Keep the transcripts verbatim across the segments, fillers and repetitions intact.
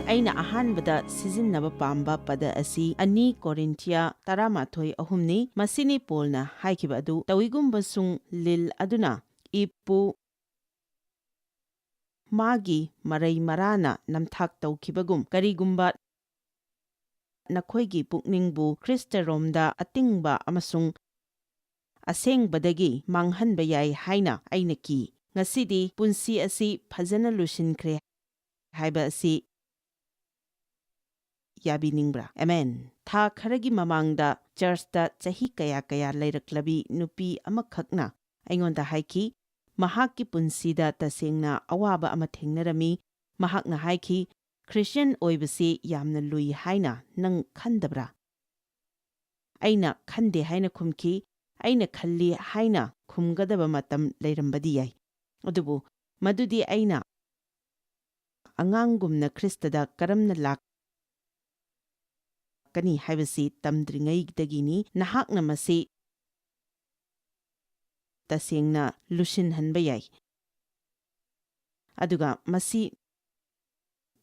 ꯑꯩꯅ ꯑꯍꯥꯟꯕꯗ ꯁꯤꯖꯤꯟꯅꯕ ꯄꯥꯝꯕ ꯄꯗ ꯑꯁꯤ ꯑꯅꯤ ꯀꯣꯔꯤꯟꯊꯤꯌꯥ ꯇꯔꯥꯃꯥꯊꯣꯏ ꯑꯍꯨꯝꯅꯤ꯫ ꯃꯁꯤꯅꯤ ꯄꯣꯜꯅ ꯍꯥꯏꯈꯤꯕ ꯑꯗꯨ, "ꯇꯧꯏꯒꯨꯝꯕꯁꯨꯡ ꯂꯤꯜ ꯑꯗꯨꯅ ꯏꯞꯄꯨ ꯃꯥꯒꯤ ꯃꯔꯩ ꯃꯔꯥꯅ ꯅꯝꯊꯥꯛ ꯇꯧꯈꯤꯕꯒꯨꯝ, ꯀꯔꯤꯒꯨꯝꯕ ꯅꯈꯣꯏꯒꯤ ꯄꯨꯛꯅꯤꯡꯕꯨ ꯈ꯭ꯔꯤꯁꯇꯔꯣꯝꯗ ꯑꯇꯤꯡꯕ ꯑꯃꯁꯨꯡ ꯑꯁꯦꯡꯕꯗꯒꯤ ꯃꯥꯡꯍꯟꯕ ꯌꯥꯏ ꯍꯥꯏꯅ ꯑꯩꯅ ꯀꯤ꯫ ꯉꯁꯤꯗꯤ ꯄꯨꯟꯁꯤ ꯑꯁꯤ ꯐꯖꯅ ꯂꯣꯏꯁꯤꯟꯈ꯭ꯔꯦ ꯍꯥꯏꯕ ꯑꯁꯤ ꯌꯥꯕꯤꯅꯤꯡꯕ꯭ꯔꯥ?" ꯑꯦꯃꯦꯟ꯫ ꯊꯥ ꯈꯔꯒꯤ ꯃꯃꯥꯡꯗ ꯆꯔꯆꯇ ꯆꯍꯤ ꯀꯌꯥ ꯀꯌꯥ ꯂꯩꯔꯛꯂꯕꯤ ꯅꯨꯄꯤ ꯑꯃꯈꯛꯅ ꯑꯩꯉꯣꯟꯗ ꯍꯥꯏꯈꯤ, ꯃꯍꯥꯛꯀꯤ ꯄꯨꯟꯁꯤꯗ ꯇꯁꯦꯡꯅ ꯑꯋꯥꯕ ꯑꯃ ꯊꯦꯡꯅꯔꯝꯃꯤ꯫ ꯃꯍꯥꯛꯅ ꯍꯥꯏꯈꯤ, "ꯈ꯭ꯔꯤꯁꯇꯤꯌꯥꯟ ꯑꯣꯏꯕꯁꯤ ꯌꯥꯝꯅ ꯂꯨꯏ ꯍꯥꯏꯅ ꯅꯪ ꯈꯟꯗꯕ꯭ꯔꯥ?" ꯑꯩꯅ "ꯈꯟꯗꯦ" ꯍꯥꯏꯅ ꯈꯨꯝꯈꯤ꯫ ꯑꯩꯅ "ꯈꯜꯂꯤ" ꯍꯥꯏꯅ ꯈꯨꯝꯒꯗꯕ ꯃꯇꯝ ꯂꯩꯔꯝꯕꯗꯤ ꯌꯥꯏ, ꯑꯗꯨꯕꯨ ꯃꯗꯨꯗꯤ ꯑꯩꯅ ꯑꯉꯥꯡꯒꯨꯝꯅ ꯈ꯭ꯔꯤꯁꯇꯗ ꯀꯔꯝꯅ ꯂꯥꯛꯀꯅꯤ ꯍꯥꯏꯕꯁꯤ ꯇꯝꯗ꯭ꯔꯤꯉꯩꯗꯒꯤꯅꯤ꯫ ꯅꯍꯥꯛꯅ ꯃꯁꯤ ꯇꯁꯦꯡꯅ ꯂꯨꯁꯤꯟꯍꯟꯕ ꯌꯥꯏ, ꯑꯗꯨꯒ ꯃꯁꯤ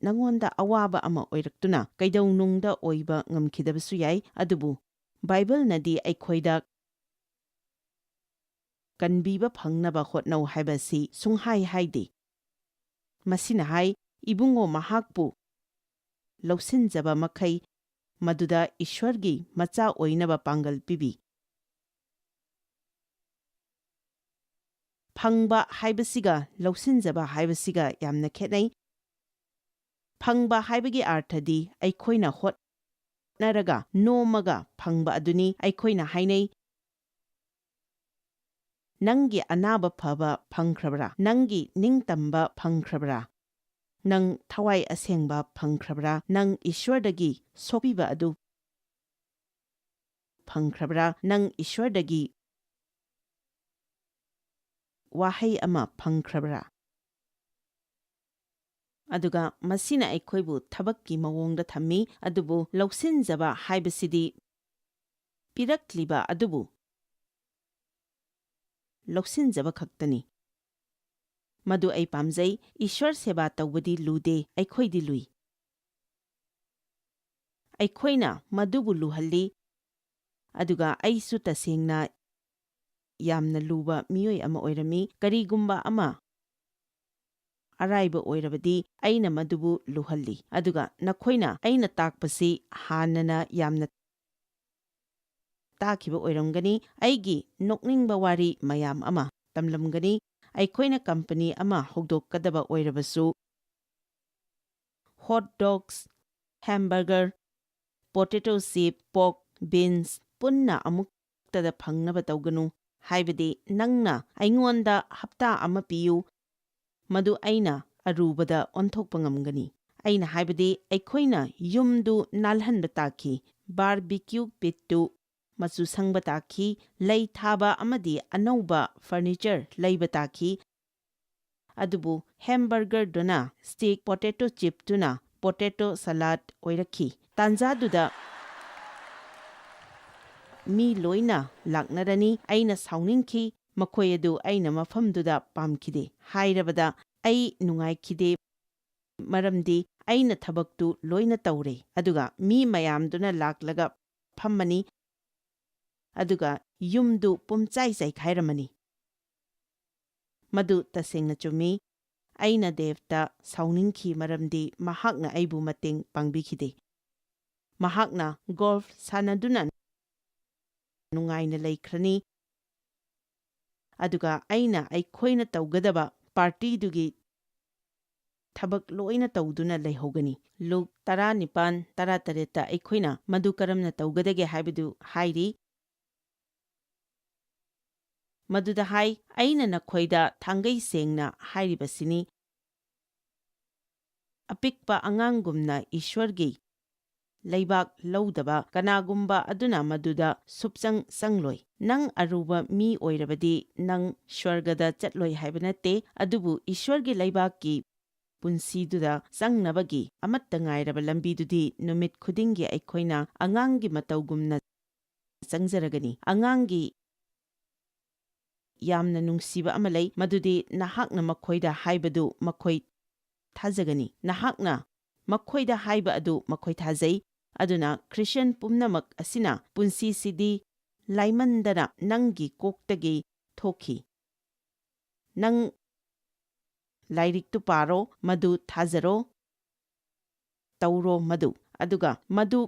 ꯅꯉꯣꯟꯗ ꯑꯋꯥꯕ ꯑꯃ ꯑꯣꯏꯔꯛꯇꯨꯅ ꯀꯩꯗꯧꯅꯨꯡꯗ ꯑꯣꯏꯕ ꯉꯝꯈꯤꯗꯕꯁꯨ ꯌꯥꯏ, ꯑꯗꯨꯕꯨ ꯕꯥꯏꯕꯜꯅꯗꯤ ꯑꯩꯈꯣꯏꯗ ꯀꯟꯕꯤꯕ ꯐꯪꯅꯕ ꯍꯣꯠꯅꯧ ꯍꯥꯏꯕꯁꯤ ꯁꯨꯡꯍꯥꯏ ꯍꯥꯏꯗꯦ꯫ ꯃꯁꯤꯅ ꯍꯥꯏ, "ꯏꯕꯨꯡꯉꯣ, ꯃꯍꯥꯛꯄꯨ ꯂꯧꯁꯤꯟꯖꯕ ꯃꯈꯩ ꯃꯗꯨꯗ ꯏꯁ꯭ꯋꯔꯒꯤ ꯃꯆꯥ ꯑꯣꯏꯅꯕ ꯄꯥꯡꯒꯜ ꯄꯤꯕꯤ"꯫ ꯐꯪꯕ ꯍꯥꯏꯕꯁꯤꯒ ꯂꯧꯁꯤꯟꯖꯕ ꯍꯥꯏꯕꯁꯤꯒ ꯌꯥꯝꯅ ꯈꯦꯠꯅꯩ꯫ ꯐꯪꯕ ꯍꯥꯏꯕꯒꯤ ꯑꯥꯔꯊꯗꯤ ꯑꯩꯈꯣꯏꯅ ꯍꯣꯠꯅꯔꯒ, ꯅꯣꯝꯃꯒ ꯐꯪꯕ ꯑꯗꯨꯅꯤ꯫ ꯑꯩꯈꯣꯏꯅ ꯍꯥꯏꯅꯩ, "ꯅꯪꯒꯤ ꯑꯅꯥꯕ ꯐꯕ ꯐꯪꯈ꯭ꯔꯕ꯭ꯔꯥ? ꯅꯪꯒꯤ ꯅꯤꯡꯇꯝꯕ ꯐꯪꯈ꯭ꯔꯕ꯭ꯔꯥ? ꯅꯪ ꯊꯋꯥꯏ ꯑꯁꯦꯡꯕ ꯐꯪꯈ꯭ꯔꯕ꯭ꯔꯥ? ꯅꯪ ꯏꯁ꯭ꯋꯔꯗꯒꯤ ꯁꯣꯛꯄꯤꯕ ꯑꯗꯨ ꯐꯪꯈ꯭ꯔꯕ꯭ꯔꯥ? ꯅꯪ ꯏꯁ꯭ꯋꯔꯗꯒꯤ ꯋꯥꯍꯩ ꯑꯃ ꯐꯪꯈ꯭ꯔꯕ꯭ꯔꯥ?" ꯑꯗꯨꯒ ꯃꯁꯤꯅ ꯑꯩꯈꯣꯏꯕꯨ ꯊꯕꯛꯀꯤ ꯃꯑꯣꯡꯗ ꯊꯝꯃꯤ, ꯑꯗꯨꯕꯨ ꯂꯧꯁꯤꯟꯖꯕ ꯍꯥꯏꯕꯁꯤꯗꯤ ꯄꯤꯔꯛꯂꯤꯕ ꯑꯗꯨꯕꯨ ꯂꯧꯁꯤꯟꯖꯕ ꯈꯛꯇꯅꯤ꯫ ꯃꯗꯨ ꯑꯩ ꯄꯥꯝꯖꯩ꯫ ꯏꯁ꯭ꯋꯔ ꯁꯦꯕꯥ ꯇꯧꯕꯗꯤ ꯂꯨꯗꯦ, ꯑꯩꯈꯣꯏꯗꯤ ꯂꯨꯏ꯫ ꯑꯩꯈꯣꯏꯅ ꯃꯗꯨꯕꯨ ꯂꯨꯍꯜꯂꯤ, ꯑꯗꯨꯒ ꯑꯩꯁꯨ ꯇꯁꯦꯡꯅ ꯌꯥꯝꯅ ꯂꯨꯕ ꯃꯤꯑꯣꯏ ꯑꯃ ꯑꯣꯏꯔꯝꯃꯤ꯫ ꯀꯔꯤꯒꯨꯝꯕ ꯑꯃ ꯑꯔꯥꯏꯕ ꯑꯣꯏꯔꯕꯗꯤ ꯑꯩꯅ ꯃꯗꯨꯕꯨ ꯂꯨꯍꯜꯂꯤ, ꯑꯗꯨꯒ ꯅꯈꯣꯏꯅ ꯑꯩꯅ ꯇꯥꯛꯄꯁꯤ ꯍꯥꯟꯅꯅ ꯌꯥꯝꯅ ꯇꯥꯈꯤꯕ ꯑꯣꯏꯔꯝꯒꯅꯤ꯫ ꯑꯩꯒꯤ ꯅꯣꯛꯅꯤꯡꯕ ꯋꯥꯔꯤ ꯃꯌꯥꯝ ꯑꯃ ꯇꯝꯂꯝꯒꯅꯤ꯫ ꯑꯩꯈꯣꯏꯅ ꯀꯝꯄꯅꯤ ꯑꯃ ꯍꯧꯗꯣꯛꯀꯗꯕ ꯑꯣꯏꯔꯕꯁꯨ, ꯍꯣꯠ ꯗꯣꯒꯁ, hamburger, potato chief, pork, beans ꯄꯨꯟꯅ ꯑꯃꯨꯛꯇꯗ ꯐꯪꯅꯕ ꯇꯧꯒꯅꯨ, ꯍꯥꯏꯕꯗꯤ ꯅꯪꯅ ꯑꯩꯉꯣꯟꯗ ꯍꯞꯇꯥ ꯑꯃ ꯄꯤꯌꯨ, ꯃꯗꯨ ꯑꯩꯅ ꯑꯔꯨꯕꯗ ꯑꯣꯟꯊꯣꯛꯄ ꯉꯝꯒꯅꯤ꯫ ꯑꯩꯅ ꯍꯥꯏꯕꯗꯤ, ꯑꯩꯈꯣꯏꯅ ꯌꯨꯝꯗꯨ ꯅꯥꯜꯍꯟꯕ ꯇꯥꯈꯤ, ꯕꯥꯔꯕꯤꯀ꯭ꯌꯨ ꯄꯤꯠꯇꯨ ꯃꯆꯨ ꯁꯪꯕ ꯇꯥꯈꯤ, ꯂꯩ ꯊꯥꯕ ꯑꯃꯗꯤ ꯑꯅꯧꯕ ꯐꯔꯅꯤꯆꯔ ꯂꯩꯕ ꯇꯥꯈꯤ꯫ ꯑꯗꯨꯕꯨ ꯍꯦꯝꯕꯔꯒꯔꯗꯨꯅ ꯁ꯭ꯇꯤꯛ, ꯄꯣꯇꯦꯇꯣ ꯆꯤꯞꯇꯨꯅ ꯄꯣꯇꯦꯇꯣ ꯁꯂꯥꯗ ꯑꯣꯏꯔꯛꯈꯤ꯫ ꯇꯥꯟꯖꯥꯗꯨꯗ ꯃꯤ ꯂꯣꯏꯅ ꯂꯥꯛꯅꯔꯅꯤ꯫ ꯑꯩꯅ ꯁꯥꯎꯅꯤꯡꯈꯤ꯫ ꯃꯈꯣꯏ ꯑꯗꯨ ꯑꯩꯅ ꯃꯐꯝꯗꯨꯗ ꯄꯥꯝꯈꯤꯗꯦ ꯍꯥꯏꯔꯕꯗ ꯑꯩ ꯅꯨꯡꯉꯥꯏꯈꯤꯗꯦ, ꯃꯔꯝꯗꯤ ꯑꯩꯅ ꯊꯕꯛꯇꯨ ꯂꯣꯏꯅ ꯇꯧꯔꯦ, ꯑꯗꯨꯒ ꯃꯤ ꯃꯌꯥꯝꯗꯨꯅ ꯂꯥꯛꯂꯒ ꯐꯝꯃꯅꯤ, ꯑꯗꯨꯒ ꯌꯨꯝꯗꯨ ꯄꯨꯝꯆꯥꯏ ꯆꯥꯏꯈꯥꯏꯔꯝꯃꯅꯤ꯫ ꯃꯗꯨ ꯇꯁꯦꯡꯅ ꯆꯨꯝꯃꯤ꯫ ꯑꯩꯅ ꯗꯦꯕꯇ ꯁꯥꯎꯅꯤꯡꯈꯤ, ꯃꯔꯝꯗꯤ ꯃꯍꯥꯛꯅ ꯑꯩꯕꯨ ꯃꯇꯦꯡ ꯄꯥꯡꯕꯤꯈꯤꯗꯦ꯫ ꯃꯍꯥꯛꯅ ꯒꯣꯜꯐ ꯁꯥꯟꯅꯗꯨꯅ ꯅꯨꯡꯉꯥꯏꯅ ꯂꯩꯈ꯭ꯔꯅꯤ, ꯑꯗꯨꯒ ꯑꯩꯅ ꯑꯩꯈꯣꯏꯅ ꯇꯧꯒꯗꯕ ꯄꯥꯔꯇꯤꯗꯨꯒꯤ ꯊꯕꯛ ꯂꯣꯏꯅ ꯇꯧꯗꯨꯅ ꯂꯩꯍꯧꯒꯅꯤ꯫ ꯂꯨꯛ ꯇꯔꯥꯅꯤꯄꯥꯟ, ꯇꯔꯥꯇꯔꯦꯠꯇ ꯑꯩꯈꯣꯏꯅ ꯃꯗꯨ ꯀꯔꯝꯅ ꯇꯧꯒꯗꯒꯦ ꯍꯥꯏꯕꯗꯨ ꯍꯥꯏꯔꯤ꯫ ꯃꯗꯨꯗ ꯍꯥꯏ, "ꯑꯩꯅ ꯅꯈꯣꯏꯗ ꯊꯥꯡꯒꯩ ꯁꯦꯡꯅ ꯍꯥꯏꯔꯤꯕꯁꯤꯅꯤ, ꯑꯄꯤꯛꯄ ꯑꯉꯥꯡꯒꯨꯝꯅ ꯏꯁ꯭ꯋꯔꯒꯤ ꯂꯩꯕꯥꯛ ꯂꯧꯗꯕ ꯀꯅꯥꯒꯨꯝꯕ ꯑꯗꯨꯅ ꯃꯗꯨꯗ ꯁꯨꯞꯆꯪ ꯆꯪꯂꯣꯏ꯫ ꯅꯪ ꯑꯔꯨꯕ ꯃꯤ ꯑꯣꯏꯔꯕꯗꯤ ꯅꯪ ꯁ꯭ꯋꯔꯒꯗ ꯆꯠꯂꯣꯏ ꯍꯥꯏꯕ ꯅꯠꯇꯦ, ꯑꯗꯨꯕꯨ ꯏꯁ꯭ꯋꯔꯒꯤ ꯂꯩꯕꯥꯛꯀꯤ ꯄꯨꯟꯁꯤꯗꯨꯗ ꯆꯪꯅꯕꯒꯤ ꯑꯃꯠꯇ ꯉꯥꯏꯔꯕ ꯂꯝꯕꯤꯗꯨꯗꯤ ꯅꯨꯃꯤꯠ ꯈꯨꯗꯤꯡꯒꯤ ꯑꯩꯈꯣꯏꯅ ꯑꯉꯥꯡꯒꯤ ꯃꯇꯧꯒꯨꯝꯅ ꯆꯪꯖꯔꯒꯅꯤ꯫ ꯑꯉꯥꯡꯒꯤ ꯌꯥꯝꯅ ꯅꯨꯡꯁꯤꯕ ꯑꯃ ꯂꯩ, ꯃꯗꯨꯗꯤ ꯅꯍꯥꯛꯅ ꯃꯈꯣꯏꯗ ꯍꯥꯏꯕꯗꯨ ꯃꯈꯣꯏ ꯊꯥꯖꯒꯅꯤ꯫ ꯅꯍꯥꯛꯅ ꯃꯈꯣꯏꯗ ꯍꯥꯏꯕ ꯑꯗꯨ ꯃꯈꯣꯏ ꯊꯥꯖꯩ, ꯑꯗꯨꯅ ꯈ꯭ꯔꯤꯁꯇꯤꯌꯥꯟ ꯄꯨꯝꯅꯃꯛ ꯑꯁꯤꯅ ꯄꯨꯟꯁꯤꯁꯤꯗꯤ ꯂꯥꯏꯃꯟꯗꯅ ꯅꯪꯒꯤ ꯀꯣꯛꯇꯒꯤ ꯊꯣꯛꯈꯤ꯫ ꯅꯪ ꯂꯥꯏꯔꯤꯛꯇꯨ ꯄꯥꯔꯣ, ꯃꯗꯨ ꯊꯥꯖꯔꯣ, ꯇꯧꯔꯣ ꯃꯗꯨ, ꯑꯗꯨꯒ ꯃꯗꯨ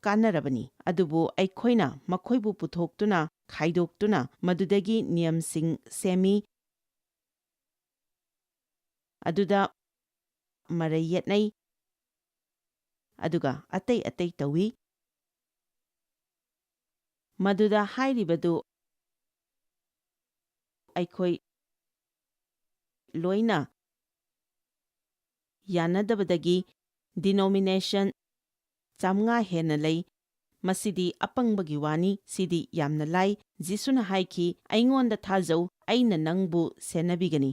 ꯀꯥꯟꯅꯔꯕꯅꯤ꯫ ꯑꯗꯨꯕꯨ ꯑꯩꯈꯣꯏꯅ ꯃꯈꯣꯏꯕꯨ ꯄꯨꯊꯣꯛꯇꯨꯅ, ꯈꯥꯏꯗꯣꯛꯇꯨꯅ, ꯃꯗꯨꯗꯒꯤ ꯅꯤꯌꯝꯁꯤꯡ ꯁꯦꯝꯃꯤ, ꯑꯗꯨꯗ ꯃꯔꯩ ꯌꯦꯠꯅꯩ, ꯑꯗꯨꯒ ꯑꯇꯩ ꯑꯇꯩ ꯇꯧꯏ꯫ ꯃꯗꯨꯗ ꯍꯥꯏꯔꯤꯕꯗꯨ ꯑꯩꯈꯣꯏ ꯂꯣꯏꯅ ꯌꯥꯅꯗꯕꯗꯒꯤ denomination ꯆꯥꯝꯃꯉꯥ ꯍꯦꯟꯅ ꯂꯩ꯫ ꯃꯁꯤꯗꯤ ꯑꯄꯪꯕꯒꯤ ꯋꯥꯅꯤ, ꯁꯤꯗꯤ ꯌꯥꯝꯅ ꯂꯥꯏ꯫ ꯖꯤꯁꯨꯅ ꯍꯥꯏꯈꯤ, "ꯑꯩꯉꯣꯟꯗ ꯊꯥꯖꯧ, ꯑꯩꯅ ꯅꯪꯕꯨ ꯁꯦꯟꯅꯕꯤꯒꯅꯤ꯫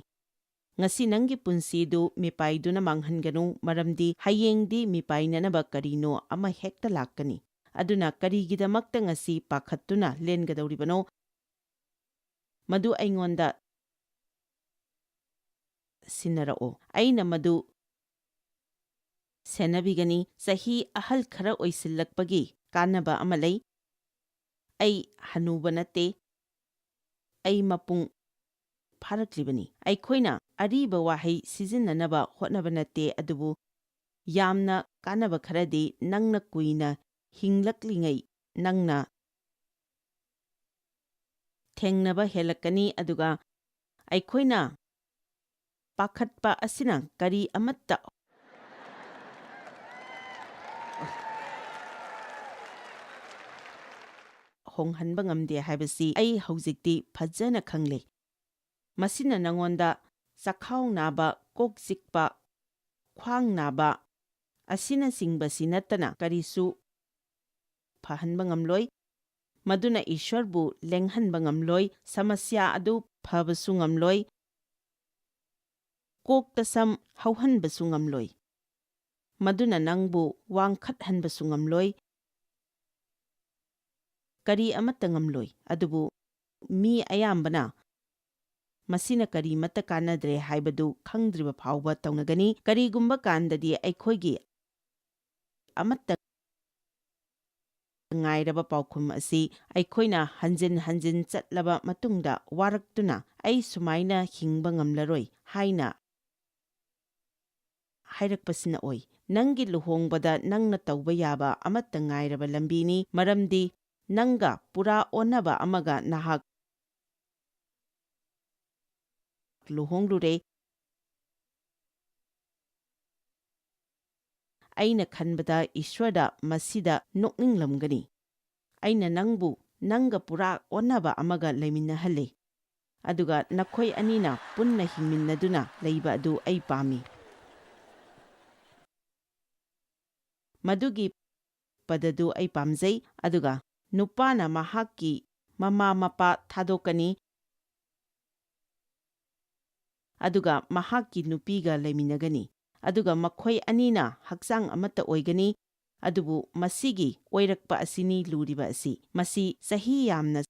ꯉꯁꯤ ꯅꯪꯒꯤ ꯄꯨꯟꯁꯤꯗꯨ ꯃꯤꯄꯥꯏꯗꯨꯅ ꯃꯥꯡꯍꯟꯒꯅꯨ, ꯃꯔꯝꯗꯤ ꯍꯌꯦꯡꯗꯤ ꯃꯤꯄꯥꯏꯅꯅꯕ ꯀꯔꯤꯅꯣ ꯑꯃ ꯍꯦꯛꯇ ꯂꯥꯛꯀꯅꯤ꯫ ꯑꯗꯨꯅ ꯀꯔꯤꯒꯤꯗꯃꯛꯇ ꯉꯁꯤ ꯄꯥꯈꯠꯇꯨꯅ ꯂꯦꯟꯒꯗꯧꯔꯤꯕꯅꯣ? ꯃꯗꯨ ꯑꯩꯉꯣꯟꯗ ꯁꯤꯟꯅꯔꯛꯑꯣ꯫ ꯑꯩꯅ ꯃꯗꯨ ꯁꯦꯟꯅꯕꯤꯒꯅꯤ꯫ ꯆꯍꯤ ꯑꯍꯜ ꯈꯔ ꯑꯣꯏꯁꯤꯜꯂꯛꯄꯒꯤ ꯀꯥꯟꯅꯕ ꯑꯃ ꯂꯩ꯫ ꯑꯩ ꯍꯅꯨꯕ ꯅꯠꯇꯦ꯫ ꯑꯩ ꯃꯄꯨꯡ ꯐꯥꯔꯛꯂꯤꯕꯅꯤ꯫ ꯑꯩꯈꯣꯏꯅ ꯑꯔꯤꯕ ꯋꯥꯍꯩ ꯁꯤꯖꯤꯟꯅꯅꯕ ꯍꯣꯠꯅꯕ ꯅꯠꯇꯦ, ꯑꯗꯨꯕꯨ ꯌꯥꯝꯅ ꯀꯥꯟꯅꯕ ꯈꯔꯗꯤ ꯅꯪꯅ ꯀꯨꯏꯅ ꯍꯤꯡꯂꯛꯂꯤꯉꯩ ꯅꯪꯅ ꯊꯦꯡꯅꯕ ꯍꯦꯜꯂꯛꯀꯅꯤ, ꯑꯗꯨꯒ ꯑꯩꯈꯣꯏꯅ ꯄꯥꯈꯠꯄ ꯑꯁꯤꯅ ꯀꯔꯤ ꯑꯃꯠꯇ ꯍꯣꯡꯍꯟꯕ ꯉꯝꯗꯦ ꯍꯥꯏꯕꯁꯤ ꯑꯩ ꯍꯧꯖꯤꯛꯇꯤ ꯐꯖꯅ ꯈꯪꯂꯦ꯫ ꯃꯁꯤꯅ ꯅꯉꯣꯟꯗ ꯆꯈꯥꯎ ꯅꯥꯕ, ꯀꯣꯛ ꯆꯤꯛꯄ, ꯈ꯭ꯋꯥꯡ ꯅꯥꯕ ꯑꯁꯤꯅꯆꯤꯡꯕꯁꯤ ꯅꯠꯇꯅ ꯀꯔꯤꯁꯨ ꯐꯍꯟꯕ ꯉꯝꯂꯣꯏ꯫ ꯃꯗꯨꯅ ꯏꯁ꯭ꯋꯔꯕꯨ ꯂꯦꯡꯍꯟꯕ ꯉꯝꯂꯣꯏ, ꯁꯃꯁ꯭ꯌꯥ ꯑꯗꯨ ꯐꯕꯁꯨ ꯉꯝꯂꯣꯏ, ꯀꯣꯛꯇ ꯁꯝ ꯍꯧꯍꯟꯕꯁꯨ ꯉꯝꯂꯣꯏ꯫ ꯃꯗꯨꯅ ꯅꯪꯕꯨ ꯋꯥꯡꯈꯠꯍꯟꯕꯁꯨ ꯉꯝꯂꯣꯏ, ꯀꯔꯤ ꯑꯃꯠꯇ ꯉꯝꯂꯣꯏ꯫ ꯑꯗꯨꯕꯨ ꯃꯤ ꯑꯌꯥꯝꯕꯅ ꯃꯁꯤꯅ ꯀꯔꯤꯃꯠꯇ ꯀꯥꯟꯅꯗ꯭ꯔꯦ ꯍꯥꯏꯕꯗꯨ ꯈꯪꯗ꯭ꯔꯤꯕ ꯐꯥꯎꯕ ꯇꯧꯅꯒꯅꯤ꯫ ꯀꯔꯤꯒꯨꯝꯕ ꯀꯥꯟꯗꯗꯤ ꯑꯩꯈꯣꯏꯒꯤ ꯑꯃꯠꯇ ꯉꯥꯏꯔꯕ ꯄꯥꯎꯈꯨꯝ ꯑꯁꯤ ꯑꯩꯈꯣꯏꯅ ꯍꯟꯖꯤꯟ ꯍꯟꯖꯤꯟ ꯆꯠꯂꯕ ꯃꯇꯨꯡꯗ ꯋꯥꯔꯛꯇꯨꯅ "ꯑꯩ ꯁꯨꯃꯥꯏꯅ ꯍꯤꯡꯕ ꯉꯝꯂꯔꯣꯏ" ꯍꯥꯏꯅ ꯍꯥꯏꯔꯛꯄꯁꯤꯅ ꯑꯣꯏ꯫ ꯅꯪꯒꯤ ꯂꯨꯍꯣꯡꯕꯗ ꯅꯪꯅ ꯇꯧꯕ ꯌꯥꯕ ꯑꯃꯠꯇ ꯉꯥꯏꯔꯕ ꯂꯝꯕꯤꯅꯤ, ꯃꯔꯝꯗꯤ ꯅꯪꯒ ꯄꯨꯔꯥ ꯑꯣꯟꯅꯕ ꯑꯃꯒ ꯅꯍꯥꯛ ꯂꯨꯍꯣꯡꯂꯨꯔꯦ꯫ ꯑꯩꯅ ꯈꯟꯕꯗ ꯏꯁ꯭ꯋꯔꯗ ꯃꯁꯤꯗ ꯅꯣꯛꯅꯤꯡꯂꯝꯒꯅꯤ꯫ ꯑꯩꯅ ꯅꯪꯕꯨ ꯅꯪꯒ ꯄꯨꯔꯥ ꯑꯣꯟꯅꯕ ꯑꯃꯒ ꯂꯩꯃꯤꯟꯅꯍꯜꯂꯦ, ꯑꯗꯨꯒ ꯅꯈꯣꯏ ꯑꯅꯤꯅ ꯄꯨꯟꯅ ꯍꯤꯡꯃꯤꯟꯅꯗꯨꯅ ꯂꯩꯕ ꯑꯗꯨ ꯑꯩ ꯄꯥꯝꯃꯤ꯫ ꯃꯗꯨꯒꯤ ꯄꯗꯗꯨ ꯑꯩ ꯄꯥꯝꯖꯩ꯫ ꯑꯗꯨꯒ ꯅꯨꯄꯥꯅ ꯃꯍꯥꯛꯀꯤ ꯃꯃꯥ ꯃꯄꯥ ꯊꯥꯗꯣꯛꯀꯅꯤ, ꯑꯗꯨꯒ ꯃꯍꯥꯛꯀꯤ ꯅꯨꯄꯤꯒ ꯂꯩꯃꯤꯟꯅꯒꯅꯤ, ꯑꯗꯨꯒ ꯃꯈꯣꯏ ꯑꯅꯤꯅ ꯍꯛꯆꯥꯡ ꯑꯃꯠꯇ ꯑꯣꯏꯒꯅꯤ꯫ ꯑꯗꯨꯕꯨ ꯃꯁꯤꯒꯤ ꯑꯣꯏꯔꯛꯄ ꯑꯁꯤꯅꯤ ꯂꯨꯔꯤꯕ ꯑꯁꯤ꯫ ꯃꯁꯤ ꯆꯍꯤ ꯌꯥꯝꯅ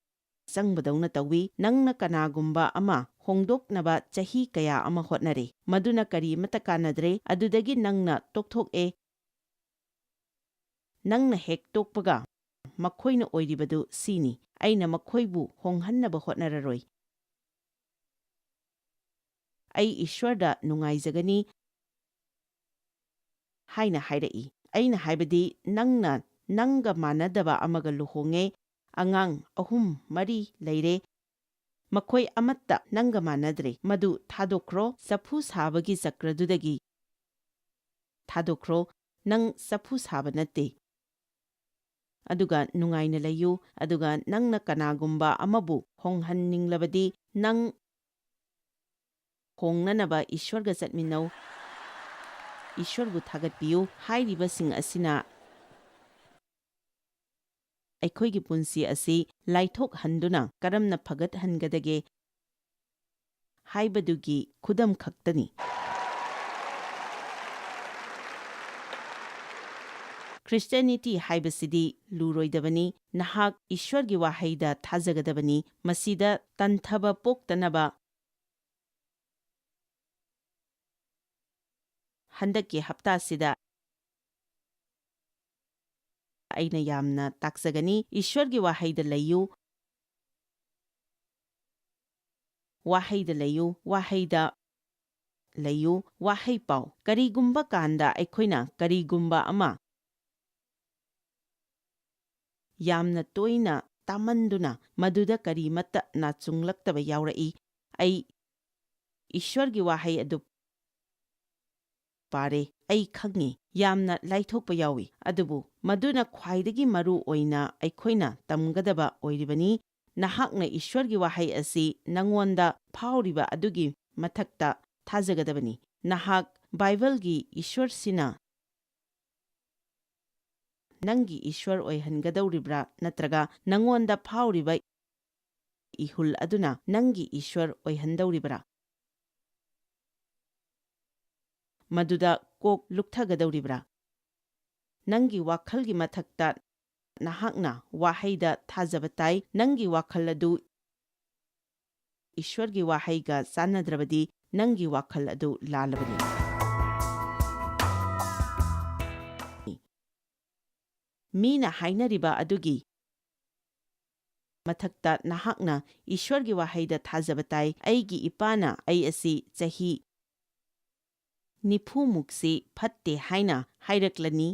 ꯆꯪꯕꯗꯧꯅ ꯇꯧꯏ꯫ ꯅꯪꯅ ꯀꯅꯥꯒꯨꯝꯕ ꯑꯃ ꯍꯣꯡꯗꯣꯛꯅꯕ ꯆꯍꯤ ꯀꯌꯥ ꯑꯃ ꯍꯣꯠꯅꯔꯦ, ꯃꯗꯨꯅ ꯀꯔꯤꯃꯠꯇ ꯀꯥꯟꯅꯗ꯭ꯔꯦ꯫ ꯑꯗꯨꯗꯒꯤ ꯅꯪꯅ ꯇꯣꯛꯊꯣꯛꯑꯦ꯫ ꯅꯪꯅ ꯍꯦꯛ ꯇꯣꯛꯄꯒ ꯃꯈꯣꯏꯅ ꯑꯣꯏꯔꯤꯕꯗꯨ ꯁꯤꯅꯤ꯫ ꯑꯩꯅ ꯃꯈꯣꯏꯕꯨ ꯍꯣꯡꯍꯟꯅꯕ ꯍꯣꯠꯅꯔꯔꯣꯏ꯫ "ꯑꯩ ꯏꯁ꯭ꯋꯔꯗ ꯅꯨꯡꯉꯥꯏꯖꯒꯅꯤ" ꯍꯥꯏꯅ ꯍꯥꯏꯔꯛꯏ꯫ ꯑꯩꯅ ꯍꯥꯏꯕꯗꯤ, ꯅꯪꯅ ꯅꯪꯒ ꯃꯥꯟꯅꯗꯕ ꯑꯃꯒ ꯂꯨꯍꯣꯡꯉꯦ, ꯑꯉꯥꯡ ꯑꯍꯨꯝ ꯃꯔꯤ ꯂꯩꯔꯦ, ꯃꯈꯣꯏ ꯑꯃꯠꯇ ꯅꯪꯒ ꯃꯥꯟꯅꯗ꯭ꯔꯦ꯫ ꯃꯗꯨ ꯊꯥꯗꯣꯛꯈ꯭ꯔꯣ, ꯆꯐꯨ ꯁꯥꯕꯒꯤ ꯆꯀ꯭ꯔꯗꯨꯗꯒꯤ ꯊꯥꯗꯣꯛꯈ꯭ꯔꯣ꯫ ꯅꯪ ꯆꯐꯨ ꯁꯥꯕ ꯅꯠꯇꯦ꯫ ꯑꯗꯨꯒ ꯅꯨꯡꯉꯥꯏꯅ ꯂꯩꯌꯨ꯫ ꯑꯗꯨꯒ ꯅꯪꯅ ꯀꯅꯥꯒꯨꯝꯕ ꯑꯃꯕꯨ ꯍꯣꯡꯍꯟꯅꯤꯡꯂꯕꯗꯤ, ꯅꯪ ꯍꯣꯡꯅꯅꯕ ꯏꯁ꯭ꯋꯔꯒ ꯆꯠꯃꯤꯟꯅꯧ꯫ ꯏꯁ꯭ꯋꯔꯕꯨ ꯊꯥꯒꯠꯄꯤꯌꯨ꯫ ꯍꯥꯏꯔꯤꯕꯁꯤꯡ ꯑꯁꯤꯅ ꯑꯩꯈꯣꯏꯒꯤ ꯄꯨꯟꯁꯤ ꯑꯁꯤ ꯂꯥꯏꯊꯣꯛꯍꯟꯗꯨꯅ ꯀꯔꯝꯅ ꯐꯒꯠꯍꯟꯒꯗꯒꯦ ꯍꯥꯏꯕꯗꯨꯒꯤ ꯈꯨꯗꯝ ꯈꯛꯇꯅꯤ꯫ ꯈ꯭ꯔꯤꯁꯇꯤꯌꯥꯅꯤꯇꯤ ꯍꯥꯏꯕꯁꯤꯗꯤ ꯂꯨꯔꯣꯏꯗꯕꯅꯤ꯫ ꯅꯍꯥꯛ ꯏꯁ꯭ꯋꯔꯒꯤ ꯋꯥꯍꯩꯗ ꯊꯥꯖꯒꯗꯕꯅꯤ꯫ ꯃꯁꯤꯗ ꯇꯟꯊꯕ ꯄꯣꯛꯇꯅꯕ ꯍꯟꯗꯛꯀꯤ ꯍꯞꯇꯥꯁꯤꯗ ꯑꯩꯅ ꯌꯥꯝꯅ ꯇꯥꯛꯆꯒꯅꯤ꯫ ꯏꯁ꯭ꯋꯔꯒꯤ ꯋꯥꯍꯩꯗ ꯂꯩꯌꯨ, ꯋꯥꯍꯩꯗ ꯂꯩꯌꯨ, ꯋꯥꯍꯩꯗ ꯂꯩꯌꯨ, ꯋꯥꯍꯩ ꯄꯥꯎ꯫ ꯀꯔꯤꯒꯨꯝꯕ ꯀꯥꯟꯗ ꯑꯩꯈꯣꯏꯅ ꯀꯔꯤꯒꯨꯝꯕ ꯑꯃ ꯌꯥꯝꯅ ꯇꯣꯏꯅ ꯇꯥꯃꯟꯗꯨꯅ ꯃꯗꯨꯗ ꯀꯔꯤꯃꯠꯇ ꯅꯥꯆꯨꯡꯂꯛꯇꯕ ꯌꯥꯎꯔꯛꯏ꯫ ꯑꯩ ꯏꯁ꯭ꯋꯔꯒꯤ ꯋꯥꯍꯩ ꯑꯗꯨ ꯄꯥꯔꯦ꯫ ꯑꯩ ꯈꯪꯉꯤ, ꯌꯥꯝꯅ ꯂꯥꯏꯊꯣꯛꯄ ꯌꯥꯎꯏ, ꯑꯗꯨꯕꯨ ꯃꯗꯨꯅ ꯈ꯭ꯋꯥꯏꯗꯒꯤ ꯃꯔꯨ ꯑꯣꯏꯅ ꯑꯩꯈꯣꯏꯅ ꯇꯝꯒꯗꯕ ꯑꯣꯏꯔꯤꯕꯅꯤ꯫ ꯅꯍꯥꯛꯅ ꯏꯁ꯭ꯋꯔꯒꯤ ꯋꯥꯍꯩ ꯑꯁꯤ ꯅꯉꯣꯟꯗ ꯐꯥꯎꯔꯤꯕ ꯑꯗꯨꯒꯤ ꯃꯊꯛꯇ ꯊꯥꯖꯒꯗꯕꯅꯤ꯫ ꯅꯍꯥꯛ ꯕꯥꯏꯕꯜꯒꯤ ꯏꯁ꯭ꯋꯔꯁꯤꯅ ꯅꯪꯒꯤ ꯏꯁ꯭ꯋꯔ ꯑꯣꯏꯍꯟꯒꯗꯧꯔꯤꯕ꯭ꯔꯥ, ꯅꯠꯇ꯭ꯔꯒ ꯅꯉꯣꯟꯗ ꯐꯥꯎꯔꯤꯕ ꯏꯍꯨꯜ ꯑꯗꯨꯅ ꯅꯪꯒꯤ ꯏꯁ꯭ꯋꯔ ꯑꯣꯏꯍꯟꯗꯧꯔꯤꯕ꯭ꯔꯥ? ꯃꯗꯨꯗ ꯀꯣꯛ ꯂꯨꯞꯊꯒꯗꯧꯔꯤꯕ꯭ꯔꯥ? ꯅꯪꯒꯤ ꯋꯥꯈꯜꯒꯤ ꯃꯊꯛꯇ ꯅꯍꯥꯛꯅ ꯋꯥꯍꯩꯗ ꯊꯥꯖꯕ ꯇꯥꯏ꯫ ꯅꯪꯒꯤ ꯋꯥꯈꯜ ꯑꯗꯨ ꯏꯁ꯭ꯋꯔꯒꯤ ꯋꯥꯍꯩꯒ ꯆꯥꯟꯅꯗ꯭ꯔꯕꯗꯤ ꯅꯪꯒꯤ ꯋꯥꯈꯜ ꯑꯗꯨ ꯂꯥꯜꯂꯕꯅꯤ꯫ ꯃꯤꯅ ꯍꯥꯏꯅꯔꯤꯕ ꯑꯗꯨꯒꯤ ꯃꯊꯛꯇ ꯅꯍꯥꯛꯅ ꯏꯁ꯭ꯋꯔꯒꯤ ꯋꯥꯍꯩꯗ ꯊꯥꯖꯕ ꯇꯥꯏ꯫ "ꯑꯩꯒꯤ ꯏꯄꯥꯅ ꯑꯩ ꯑꯁꯤ ꯆꯍꯤ ꯅꯤꯐꯨ ꯃꯨꯛꯁꯤ ꯐꯠꯇꯦ ꯍꯥꯏꯅ ꯍꯥꯏꯔꯛꯂꯅꯤ"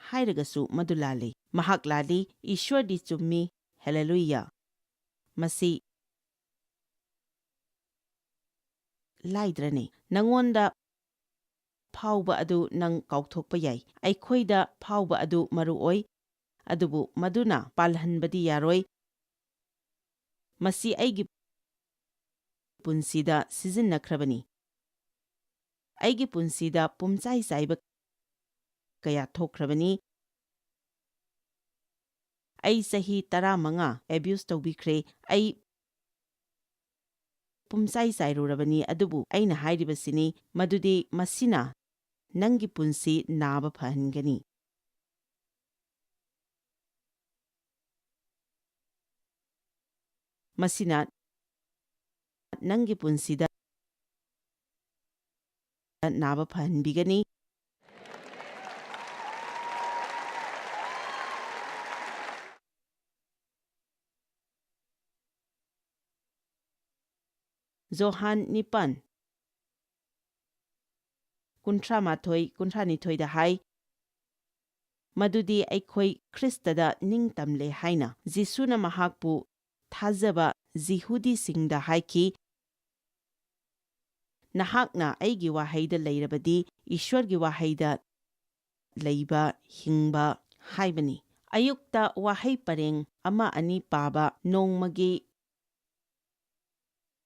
ꯍꯥꯏꯔꯒꯁꯨ ꯃꯗꯨ ꯂꯥꯜꯂꯤ꯫ ꯃꯍꯥꯛ ꯂꯥꯜꯂꯤ, ꯏꯁ꯭ꯋꯔꯗꯤ ꯆꯨꯝꯃꯤ꯫ ꯍꯦꯂꯦꯂꯨꯌꯥ! ꯃꯁꯤ ꯂꯥꯏꯗ꯭ꯔꯅꯤ꯫ ꯅꯉꯣꯟꯗ ꯐꯥꯎꯕ ꯑꯗꯨ ꯅꯪ ꯀꯥꯎꯊꯣꯛꯄ ꯌꯥꯏ꯫ ꯑꯩꯈꯣꯏꯗ ꯐꯥꯎꯕ ꯑꯗꯨ ꯃꯔꯨ ꯑꯣꯏ, ꯑꯗꯨꯕꯨ ꯃꯗꯨꯅ ꯄꯥꯜꯍꯟꯕꯗꯤ ꯌꯥꯔꯣꯏ꯫ ꯃꯁꯤ ꯑꯩꯒꯤ ꯄꯨꯟꯁꯤꯗ ꯁꯤꯖꯤꯟꯅꯈ꯭ꯔꯕꯅꯤ꯫ ꯑꯩꯒꯤ ꯄꯨꯟꯁꯤꯗ ꯄꯨꯝꯆꯥꯏ ꯆꯥꯏꯕ ꯀꯌꯥ ꯊꯣꯛꯈ꯭ꯔꯕꯅꯤ꯫ ꯑꯩ ꯆꯍꯤ ꯇꯔꯥꯃꯉꯥ ꯑꯦꯕ꯭ꯌꯨꯁ ꯇꯧꯕꯤꯈ꯭ꯔꯦ꯫ ꯑꯩ ꯄꯨꯝꯆꯥꯏ ꯆꯥꯏꯔꯨꯔꯕꯅꯤ, ꯑꯗꯨꯕꯨ ꯑꯩꯅ ꯍꯥꯏꯔꯤꯕꯁꯤꯅꯤ, ꯃꯗꯨꯗꯤ ꯃꯁꯤꯅ ꯅꯪꯒꯤ ꯄꯨꯟꯁꯤ ꯅꯥꯕ ꯐꯍꯟꯒꯅꯤ꯫ ꯃꯁꯤꯅ ꯅꯪꯒꯤ ꯄꯨꯟꯁꯤꯗ ꯅꯥꯕ ꯐꯍꯟꯕꯤꯒꯅꯤ꯫ ꯖꯣꯍꯥꯟ ꯅꯤꯄꯥꯟ, ꯀꯨꯟꯊ꯭ꯔꯥ ꯃꯥꯊꯣꯏ, ꯀꯨꯟꯊ꯭ꯔꯥ ꯅꯤꯊꯣꯏꯗ ꯍꯥꯏ, "ꯃꯗꯨꯗꯤ ꯑꯩꯈꯣꯏ ꯈ꯭ꯔꯤꯁꯇꯗ ꯅꯤꯡꯇꯝꯂꯦ" ꯍꯥꯏꯅ꯫ ꯖꯤꯁꯨꯅ ꯃꯍꯥꯛꯄꯨ ꯊꯥꯖꯕ ꯖꯤꯍꯨꯗꯤꯁꯤꯡꯗ ꯍꯥꯏꯈꯤ, "ꯅꯍꯥꯛꯅ ꯑꯩꯒꯤ ꯋꯥꯍꯩꯗ ꯂꯩꯔꯕꯗꯤ, ꯏꯁ꯭ꯋꯔꯒꯤ ꯋꯥꯍꯩꯗ ꯂꯩꯕ, ꯍꯤꯡꯕ ꯍꯥꯏꯕꯅꯤ"꯫ ꯑꯌꯨꯛꯇ ꯋꯥꯍꯩ ꯄꯔꯦꯡ ꯑꯃ ꯑꯅꯤ ꯄꯥꯕ, ꯅꯣꯡꯃꯒꯤ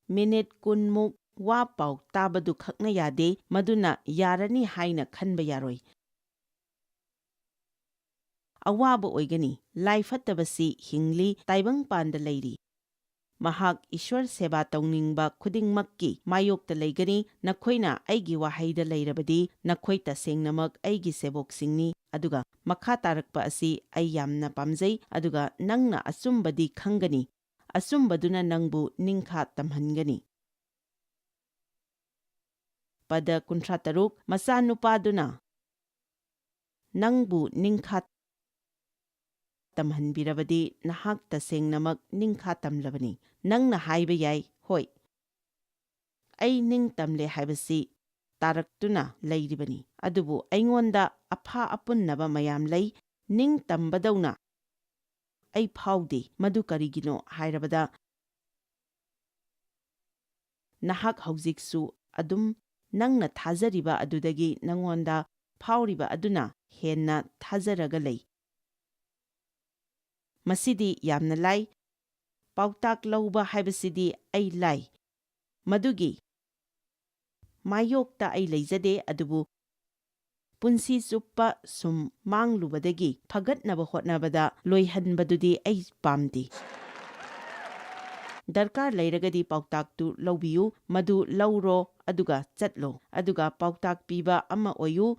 ꯃꯤꯅꯤꯠ ꯀꯨꯟꯃꯨꯛ ꯋꯥ ꯄꯥꯎ ꯇꯥꯕꯗꯨ ꯈꯛꯅ ꯌꯥꯗꯦ, ꯃꯗꯨꯅ ꯌꯥꯔꯅꯤ ꯍꯥꯏꯅ ꯈꯟꯕ ꯌꯥꯔꯣꯏ꯫ ꯑꯋꯥꯕ ꯑꯣꯏꯒꯅꯤ꯫ ꯂꯥꯏ ꯐꯠꯇꯕꯁꯤ ꯍꯤꯡꯂꯤ, ꯇꯥꯏꯕꯪꯄꯥꯟꯗ ꯂꯩꯔꯤ꯫ ꯃꯍꯥꯛ ꯏꯁ꯭ꯋꯔ ꯁꯦꯕꯥ ꯇꯧꯅꯤꯡꯕ ꯈꯨꯗꯤꯡꯃꯛꯀꯤ ꯃꯥꯌꯣꯛꯇ ꯂꯩꯒꯅꯤ꯫ ꯅꯈꯣꯏꯅ ꯑꯩꯒꯤ ꯋꯥꯍꯩꯗ ꯂꯩꯔꯕꯗꯤ, ꯅꯈꯣꯏ ꯇꯁꯦꯡꯅꯃꯛ ꯑꯩꯒꯤ ꯁꯦꯕꯣꯛꯁꯤꯡꯅꯤ꯫ ꯑꯗꯨꯒ ꯃꯈꯥ ꯇꯥꯔꯛꯄ ꯑꯁꯤ ꯑꯩ ꯌꯥꯝꯅ ꯄꯥꯝꯖꯩ, "ꯑꯗꯨꯒ ꯅꯪꯅ ꯑꯆꯨꯝꯕꯗꯤ ꯈꯪꯒꯅꯤ, ꯑꯆꯨꯝꯕꯗꯨꯅ ꯅꯪꯕꯨ ꯅꯤꯡꯈꯥ ꯇꯝꯍꯟꯒꯅꯤ"꯫ ꯄꯗ ꯀꯨꯟꯊ꯭ꯔꯥ ꯇꯔꯨꯛ, ꯃꯆꯥꯅꯨꯄꯥꯗꯨꯅ ꯅꯪꯕꯨ ꯅꯤꯡꯈꯥ ꯇꯝꯍꯟꯕꯤꯔꯕꯗꯤ, ꯅꯍꯥꯛ ꯇꯁꯦꯡꯅꯃꯛ ꯅꯤꯡꯈꯥ ꯇꯝꯂꯕꯅꯤ꯫ ꯅꯪꯅ ꯍꯥꯏꯕ ꯌꯥꯏ, "ꯍꯣꯏ, ꯑꯩ ꯅꯤꯡꯇꯝꯂꯦ ꯍꯥꯏꯕꯁꯤ ꯇꯥꯔꯛꯇꯨꯅ ꯂꯩꯔꯤꯕꯅꯤ, ꯑꯗꯨꯕꯨ ꯑꯩꯉꯣꯟꯗ ꯑꯐꯥ ꯑꯄꯨꯟꯅꯕ ꯃꯌꯥꯝ ꯂꯩ, ꯅꯤꯡꯇꯝꯕꯗꯧꯅ ꯑꯩ ꯐꯥꯎꯗꯦ"꯫ ꯃꯗꯨ ꯀꯔꯤꯒꯤꯅꯣ ꯍꯥꯏꯔꯕꯗ, ꯅꯍꯥꯛ ꯍꯧꯖꯤꯛꯁꯨ ꯑꯗꯨꯝ ꯅꯪꯅ ꯊꯥꯖꯔꯤꯕ ꯑꯗꯨꯗꯒꯤ ꯅꯉꯣꯟꯗ ꯐꯥꯎꯔꯤꯕ ꯑꯗꯨꯅ ꯍꯦꯟꯅ ꯊꯥꯖꯔꯒ ꯂꯩ꯫ ꯃꯁꯤꯗꯤ ꯌꯥꯝꯅ ꯂꯥꯏ꯫ ꯄꯥꯎꯇꯥꯛ ꯂꯧꯕ ꯍꯥꯏꯕꯁꯤꯗꯤ ꯑꯩ ꯂꯥꯏ꯫ ꯃꯗꯨꯒꯤ ꯃꯥꯌꯣꯛꯇ ꯑꯩ ꯂꯩꯖꯗꯦ, ꯑꯗꯨꯕꯨ ꯄꯨꯟꯁꯤ ꯆꯨꯞꯄ ꯁꯨꯝ ꯃꯥꯡꯂꯨꯕꯗꯒꯤ ꯐꯒꯠꯅꯕ ꯍꯣꯠꯅꯕꯗ ꯂꯣꯏꯍꯟꯕꯗꯨꯗꯤ ꯑꯩ ꯄꯥꯝꯗꯦ꯫ ꯗꯔꯀꯥꯔ ꯂꯩꯔꯒꯗꯤ ꯄꯥꯎꯇꯥꯛꯇꯨ ꯂꯧꯕꯤꯌꯨ, ꯃꯗꯨ ꯂꯧꯔꯣ, ꯑꯗꯨꯒ ꯆꯠꯂꯣ, ꯑꯗꯨꯒ ꯄꯥꯎꯇꯥꯛ ꯄꯤꯕ ꯑꯃ ꯑꯣꯏꯌꯨ꯫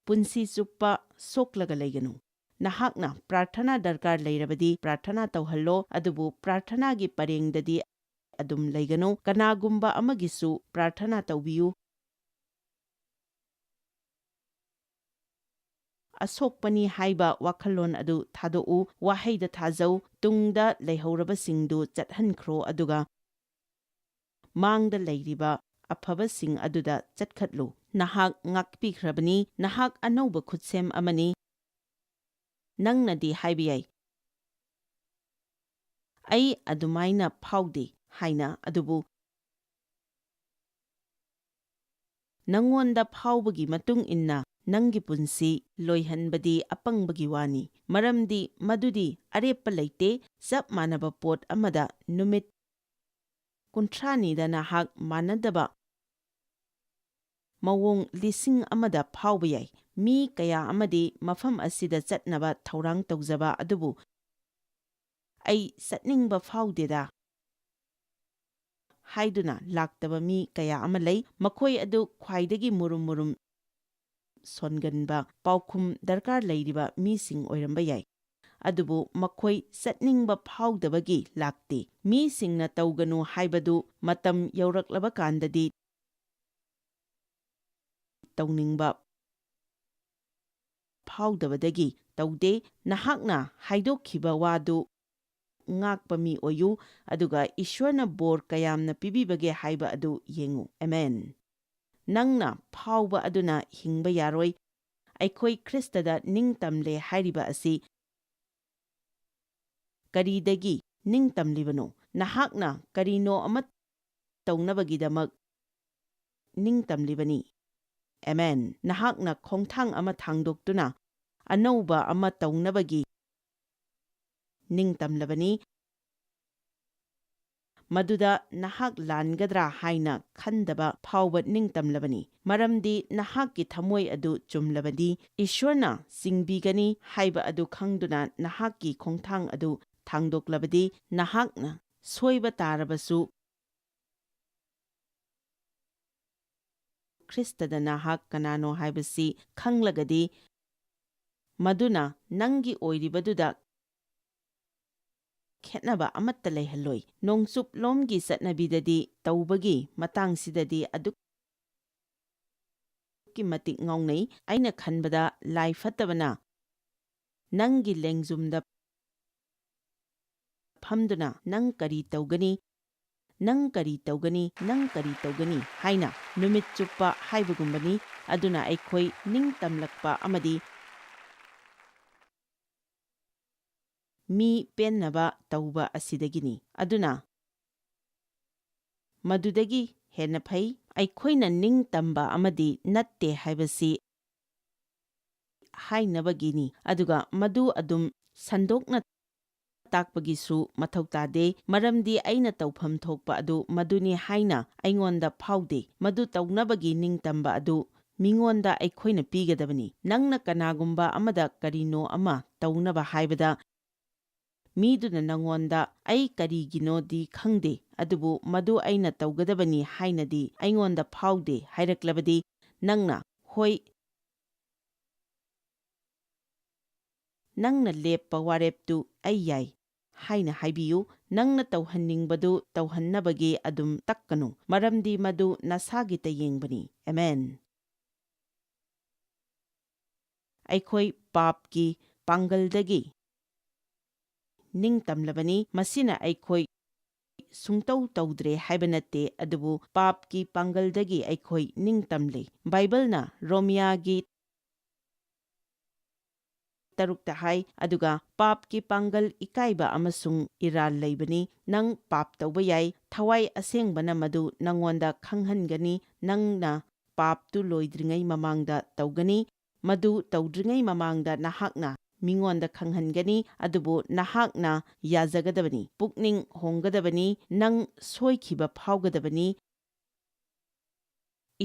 ꯄꯨꯟꯁꯤ ꯆꯨꯞꯄ ꯁꯣꯛꯂꯒ ꯂꯩꯒꯅꯨ꯫ ꯅꯍꯥꯛꯅ ꯄ꯭ꯔꯥꯔꯊꯅꯥ ꯗꯔꯀꯥꯔ ꯂꯩꯔꯕꯗꯤ ꯄ꯭ꯔꯥꯔꯊꯅꯥ ꯇꯧꯍꯜꯂꯣ, ꯑꯗꯨꯕꯨ ꯄ꯭ꯔꯥꯔꯊꯅꯥꯒꯤ ꯄꯔꯦꯡꯗꯗꯤ ꯑꯗꯨꯝ ꯂꯩꯒꯅꯨ꯫ ꯀꯅꯥꯒꯨꯝꯕ ꯑꯃꯒꯤꯁꯨ ꯄ꯭ꯔꯥꯔꯊꯅꯥ ꯇꯧꯕꯤꯌꯨ꯫ ꯑꯁꯣꯛꯄꯅꯤ ꯍꯥꯏꯕ ꯋꯥꯈꯜꯂꯣꯟ ꯑꯗꯨ ꯊꯥꯗꯣꯛꯎ꯫ ꯋꯥꯍꯩꯗ ꯊꯥꯖꯧ, ꯇꯨꯡꯗ ꯂꯩꯍꯧꯔꯕꯁꯤꯡꯗꯨ ꯆꯠꯍꯟꯈ꯭ꯔꯣ, ꯑꯗꯨꯒ ꯃꯥꯡꯗ ꯂꯩꯔꯤꯕ ꯑꯐꯕꯁꯤꯡ ꯑꯗꯨꯗ ꯆꯠꯈꯠꯂꯨ꯫ ꯅꯍꯥꯛ ꯉꯥꯛꯄꯤꯈ꯭ꯔꯕꯅꯤ, ꯅꯍꯥꯛ ꯑꯅꯧꯕ ꯈꯨꯠꯁꯦꯝ ꯑꯃꯅꯤ꯫ ꯅꯪꯅꯗꯤ ꯍꯥꯏꯕ ꯌꯥꯏ, "ꯑꯩ ꯑꯗꯨꯃꯥꯏꯅ ꯐꯥꯎꯗꯦ" ꯍꯥꯏꯅ, ꯑꯗꯨꯕꯨ ꯅꯪꯉꯣꯟꯗ ꯐꯥꯎꯕꯒꯤ ꯃꯇꯨꯡ ꯏꯟꯅ ꯅꯪꯒꯤ ꯄꯨꯟꯁꯤ ꯂꯣꯏꯍꯟꯕꯗꯤ ꯑꯄꯪꯕꯒꯤ ꯋꯥꯅꯤ, ꯃꯔꯝꯗꯤ ꯃꯗꯨꯗꯤ ꯑꯔꯦꯞꯄ ꯂꯩꯇꯦ꯫ ꯆꯞ ꯃꯥꯟꯅꯕ ꯄꯣꯠ ꯑꯃꯗ ꯅꯨꯃꯤꯠ ꯀꯨꯟꯊ꯭ꯔꯥꯅꯤꯗ ꯅꯍꯥꯛ ꯃꯥꯟꯅꯗꯕ ꯃꯑꯣꯡ ꯂꯤꯁꯤꯡ ꯑꯃꯗ ꯐꯥꯎꯕ ꯌꯥꯏ꯫ ꯃꯤ ꯀꯌꯥ ꯑꯃꯗꯤ ꯃꯐꯝ ꯑꯁꯤꯗ ꯆꯠꯅꯕ ꯊꯧꯔꯥꯡ ꯇꯧꯖꯕ ꯑꯗꯨꯕꯨ "ꯑꯩ ꯆꯠꯅꯤꯡꯕ ꯐꯥꯎꯗꯦꯗ" ꯍꯥꯏꯗꯨꯅ ꯂꯥꯛꯇꯕ ꯃꯤ ꯀꯌꯥ ꯑꯃ ꯂꯩ꯫ ꯃꯈꯣꯏ ꯑꯗꯨ ꯈ꯭ꯋꯥꯏꯗꯒꯤ ꯃꯨꯔꯨꯝ ꯃꯨꯔꯨꯝ ꯁꯣꯟꯒꯟꯕ, ꯄꯥꯎꯈꯨꯝ ꯗꯔꯀꯥꯔ ꯂꯩꯔꯤꯕ ꯃꯤꯁꯤꯡ ꯑꯣꯏꯔꯝꯕ ꯌꯥꯏ꯫ ꯑꯗꯨꯕꯨ ꯃꯈꯣꯏ ꯆꯠꯅꯤꯡꯕ ꯐꯥꯎꯗꯕꯒꯤ ꯂꯥꯛꯇꯦ꯫ ꯃꯤꯁꯤꯡꯅ ꯇꯧꯒꯅꯨ ꯍꯥꯏꯕꯗꯨ ꯃꯇꯝ ꯌꯧꯔꯛꯂꯕ ꯀꯥꯟꯗꯗꯤ ꯇꯧꯅꯤꯡꯕ ꯐꯥꯎꯗꯕꯗꯒꯤ ꯇꯧꯗꯦ꯫ ꯅꯍꯥꯛꯅ ꯍꯥꯏꯗꯣꯛꯈꯤꯕ ꯋꯥꯗꯨ ꯉꯥꯛꯄ ꯃꯤ ꯑꯣꯏꯌꯨ, ꯑꯗꯨꯒ ꯏꯁ꯭ꯋꯔꯅ ꯕꯣꯔ ꯀꯌꯥꯝꯅ ꯄꯤꯕꯤꯕꯒꯦ ꯍꯥꯏꯕ ꯑꯗꯨ ꯌꯦꯡꯉꯨ꯫ ꯑꯃꯦꯟ꯫ ꯅꯪꯅ ꯐꯥꯎꯕ ꯑꯗꯨꯅ ꯍꯤꯡꯕ ꯌꯥꯔꯣꯏ꯫ ꯑꯩꯈꯣꯏ ꯈ꯭ꯔꯤꯁꯇꯗ ꯅꯤꯡꯇꯝꯂꯦ ꯍꯥꯏꯔꯤꯕ ꯑꯁꯤ ꯀꯔꯤꯗꯒꯤ ꯅꯤꯡꯇꯝꯂꯤꯕꯅꯣ? ꯅꯍꯥꯛꯅ ꯀꯔꯤꯅꯣ ꯑꯃ ꯇꯧꯅꯕꯒꯤꯗꯃꯛ ꯅꯤꯡꯇꯝꯂꯤꯕꯅꯤ꯫ ꯑꯃꯦꯟ꯫ ꯅꯍꯥꯛꯅ ꯈꯣꯡꯊꯥꯡ ꯑꯃ ꯊꯥꯡꯗꯣꯛꯇꯨꯅ ꯑꯅꯧꯕ ꯑꯃ ꯇꯧꯅꯕꯒꯤ ꯅꯤꯡꯇꯝꯂꯕꯅꯤ꯫ ꯃꯗꯨꯗ ꯅꯍꯥꯛ ꯂꯥꯟꯒꯗ꯭ꯔꯥ ꯍꯥꯏꯅ ꯈꯟꯗꯕ ꯐꯥꯎꯕ ꯅꯤꯡꯇꯝꯂꯕꯅꯤ, ꯃꯔꯝꯗꯤ ꯅꯍꯥꯛꯀꯤ ꯊꯃꯣꯏ ꯑꯗꯨ ꯆꯨꯝꯂꯕꯗꯤ, ꯏꯁ꯭ꯋꯔꯅ ꯆꯤꯡꯕꯤꯒꯅꯤ ꯍꯥꯏꯕ ꯑꯗꯨ ꯈꯪꯗꯨꯅ ꯅꯍꯥꯛꯀꯤ ꯈꯣꯡꯊꯥꯡ ꯑꯗꯨ ꯊꯥꯡꯗꯣꯛꯂꯕꯗꯤ, ꯅꯍꯥꯛꯅ ꯁꯣꯏꯕ ꯇꯥꯔꯕꯁꯨ, ꯈ꯭ꯔꯤꯁꯇꯗ ꯅꯍꯥꯛ ꯀꯅꯥꯅꯣ ꯍꯥꯏꯕꯁꯤ ꯈꯪꯂꯒꯗꯤ, ꯃꯗꯨꯅ ꯅꯪꯒꯤ ꯑꯣꯏꯔꯤꯕꯗꯨꯗ ꯈꯦꯠꯅꯕ ꯑꯃꯠꯇ ꯂꯩꯍꯜꯂꯣꯏ꯫ ꯅꯣꯡꯆꯨꯞꯂꯣꯝꯒꯤ ꯆꯠꯅꯕꯤꯗꯗꯤ ꯇꯧꯕꯒꯤ ꯃꯇꯥꯡꯁꯤꯗꯗꯤ ꯑꯗꯨꯛ ꯑꯗꯨꯛꯀꯤ ꯃꯇꯤꯛ ꯉꯥꯎꯅꯩ꯫ ꯑꯩꯅ ꯈꯟꯕꯗ ꯂꯥꯏ ꯐꯠꯇꯕꯅ ꯅꯪꯒꯤ ꯂꯦꯡꯖꯨꯝꯗ ꯐꯝꯗꯨꯅ "ꯅꯪ ꯀꯔꯤ ꯇꯧꯒꯅꯤ? ꯅꯪ ꯀꯔꯤ ꯇꯧꯒꯅꯤ? ꯅꯪ ꯀꯔꯤ ꯇꯧꯒꯅꯤ?" ꯍꯥꯏꯅ ꯅꯨꯃꯤꯠ ꯆꯨꯞꯄ ꯍꯥꯏꯕꯒꯨꯝꯕꯅꯤ꯫ ꯑꯗꯨꯅ ꯑꯩꯈꯣꯏ ꯅꯤꯡꯇꯝꯂꯛꯄ ꯑꯃꯗꯤ ꯃꯤ ꯄꯦꯟꯅꯕ ꯇꯧꯕ ꯑꯁꯤꯗꯒꯤꯅꯤ꯫ ꯑꯗꯨꯅ ꯃꯗꯨꯗꯒꯤ ꯍꯦꯟꯅ ꯐꯩ꯫ ꯑꯩꯈꯣꯏꯅ ꯅꯤꯡꯇꯝꯕ ꯑꯃꯗꯤ ꯅꯠꯇꯦ ꯍꯥꯏꯕꯁꯤ ꯍꯥꯏꯅꯕꯒꯤꯅꯤ, ꯑꯗꯨꯒ ꯃꯗꯨ ꯑꯗꯨꯝ ꯁꯟꯗꯣꯛꯅ ꯇꯥꯛꯄꯒꯤꯁꯨ ꯃꯊꯧ ꯇꯥꯗꯦ, ꯃꯔꯝꯗꯤ ꯑꯩꯅ ꯇꯧꯐꯝ ꯊꯣꯛꯄ ꯑꯗꯨ ꯃꯗꯨꯅꯤ ꯍꯥꯏꯅ ꯑꯩꯉꯣꯟꯗ ꯐꯥꯎꯗꯦ꯫ ꯃꯗꯨ ꯇꯧꯅꯕꯒꯤ ꯅꯤꯡꯇꯝꯕ ꯑꯗꯨ ꯃꯤꯉꯣꯟꯗ ꯑꯩꯈꯣꯏꯅ ꯄꯤꯒꯗꯕꯅꯤ꯫ ꯅꯪꯅ ꯀꯅꯥꯒꯨꯝꯕ ꯑꯃꯗ ꯀꯔꯤꯅꯣ ꯑꯃ ꯇꯧꯅꯕ ꯍꯥꯏꯕꯗ, ꯃꯤꯗꯨꯅ ꯅꯉꯣꯟꯗ "ꯑꯩ ꯀꯔꯤꯒꯤꯅꯣꯗꯤ ꯈꯪꯗꯦ, ꯑꯗꯨꯕꯨ ꯃꯗꯨ ꯑꯩꯅ ꯇꯧꯒꯗꯕꯅꯤ ꯍꯥꯏꯅꯗꯤ ꯑꯩꯉꯣꯟꯗ ꯐꯥꯎꯗꯦ" ꯍꯥꯏꯔꯛꯂꯕꯗꯤ, ꯅꯪꯅ "ꯍꯣꯏ, ꯅꯪꯅ ꯂꯦꯞꯄ ꯋꯥꯔꯦꯞꯇꯨ ꯑꯩ ꯌꯥꯏ" ꯍꯥꯏꯅ ꯍꯥꯏꯕꯤꯌꯨ꯫ ꯅꯪꯅ ꯇꯧꯍꯟꯅꯤꯡꯕꯗꯨ ꯇꯧꯍꯟꯅꯕꯒꯤ ꯑꯗꯨꯝ ꯇꯛꯀꯅꯨ, ꯃꯔꯝꯗꯤ ꯃꯗꯨ ꯅꯁꯥꯒꯤ ꯇꯌꯦꯡꯕꯅꯤ꯫ ꯑꯦꯃꯦꯟ꯫ ꯑꯩꯈꯣꯏ ꯄꯥꯞꯀꯤ ꯄꯥꯡꯒꯜꯗꯒꯤ ꯅꯤꯡꯇꯝꯂꯕꯅꯤ꯫ ꯃꯁꯤꯅ ꯑꯩꯈꯣꯏ ꯁꯨꯡꯇꯧ ꯇꯧꯗ꯭ꯔꯦ ꯍꯥꯏꯕ ꯅꯠꯇꯦ, ꯑꯗꯨꯕꯨ ꯄꯥꯞꯀꯤ ꯄꯥꯡꯒꯜꯗꯒꯤ ꯑꯩꯈꯣꯏ ꯅꯤꯡꯇꯝꯂꯦ꯫ ꯕꯥꯏꯕꯜꯅ ꯔꯣꯃꯤꯌꯥꯒꯤ ꯇꯔꯨꯛꯇ ꯍꯥꯏ, ꯑꯗꯨꯒ "ꯄꯥꯞꯀꯤ ꯄꯥꯡꯒꯜ ꯏꯀꯥꯏꯕ ꯑꯃꯁꯨꯡ ꯏꯔꯥꯜ ꯂꯩꯕꯅꯤ꯫ ꯅꯪ ꯄꯥꯞ ꯇꯧꯕ ꯌꯥꯏ꯫ ꯊꯋꯥꯏ ꯑꯁꯦꯡꯕꯅ ꯃꯗꯨ ꯅꯪꯉꯣꯟꯗ ꯈꯪꯍꯟꯒꯅꯤ꯫ ꯅꯪꯅ ꯄꯥꯞꯇꯨ ꯂꯣꯏꯗ꯭ꯔꯤꯉꯩ ꯃꯃꯥꯡꯗ ꯇꯧꯒꯅꯤ꯫ ꯃꯗꯨ ꯇꯧꯗ꯭ꯔꯤꯉꯩ ꯃꯃꯥꯡꯗ ꯅꯍꯥꯛꯅ ꯃꯤꯉꯣꯟꯗ ꯈꯪꯍꯟꯒꯅꯤ, ꯑꯗꯨꯕꯨ ꯅꯍꯥꯛꯅ ꯌꯥꯖꯒꯗꯕꯅꯤ꯫ ꯄꯨꯛꯅꯤꯡ ꯍꯣꯡꯒꯗꯕꯅꯤ꯫ ꯅꯪ ꯁꯣꯏꯈꯤꯕ ꯐꯥꯎꯒꯗꯕꯅꯤ꯫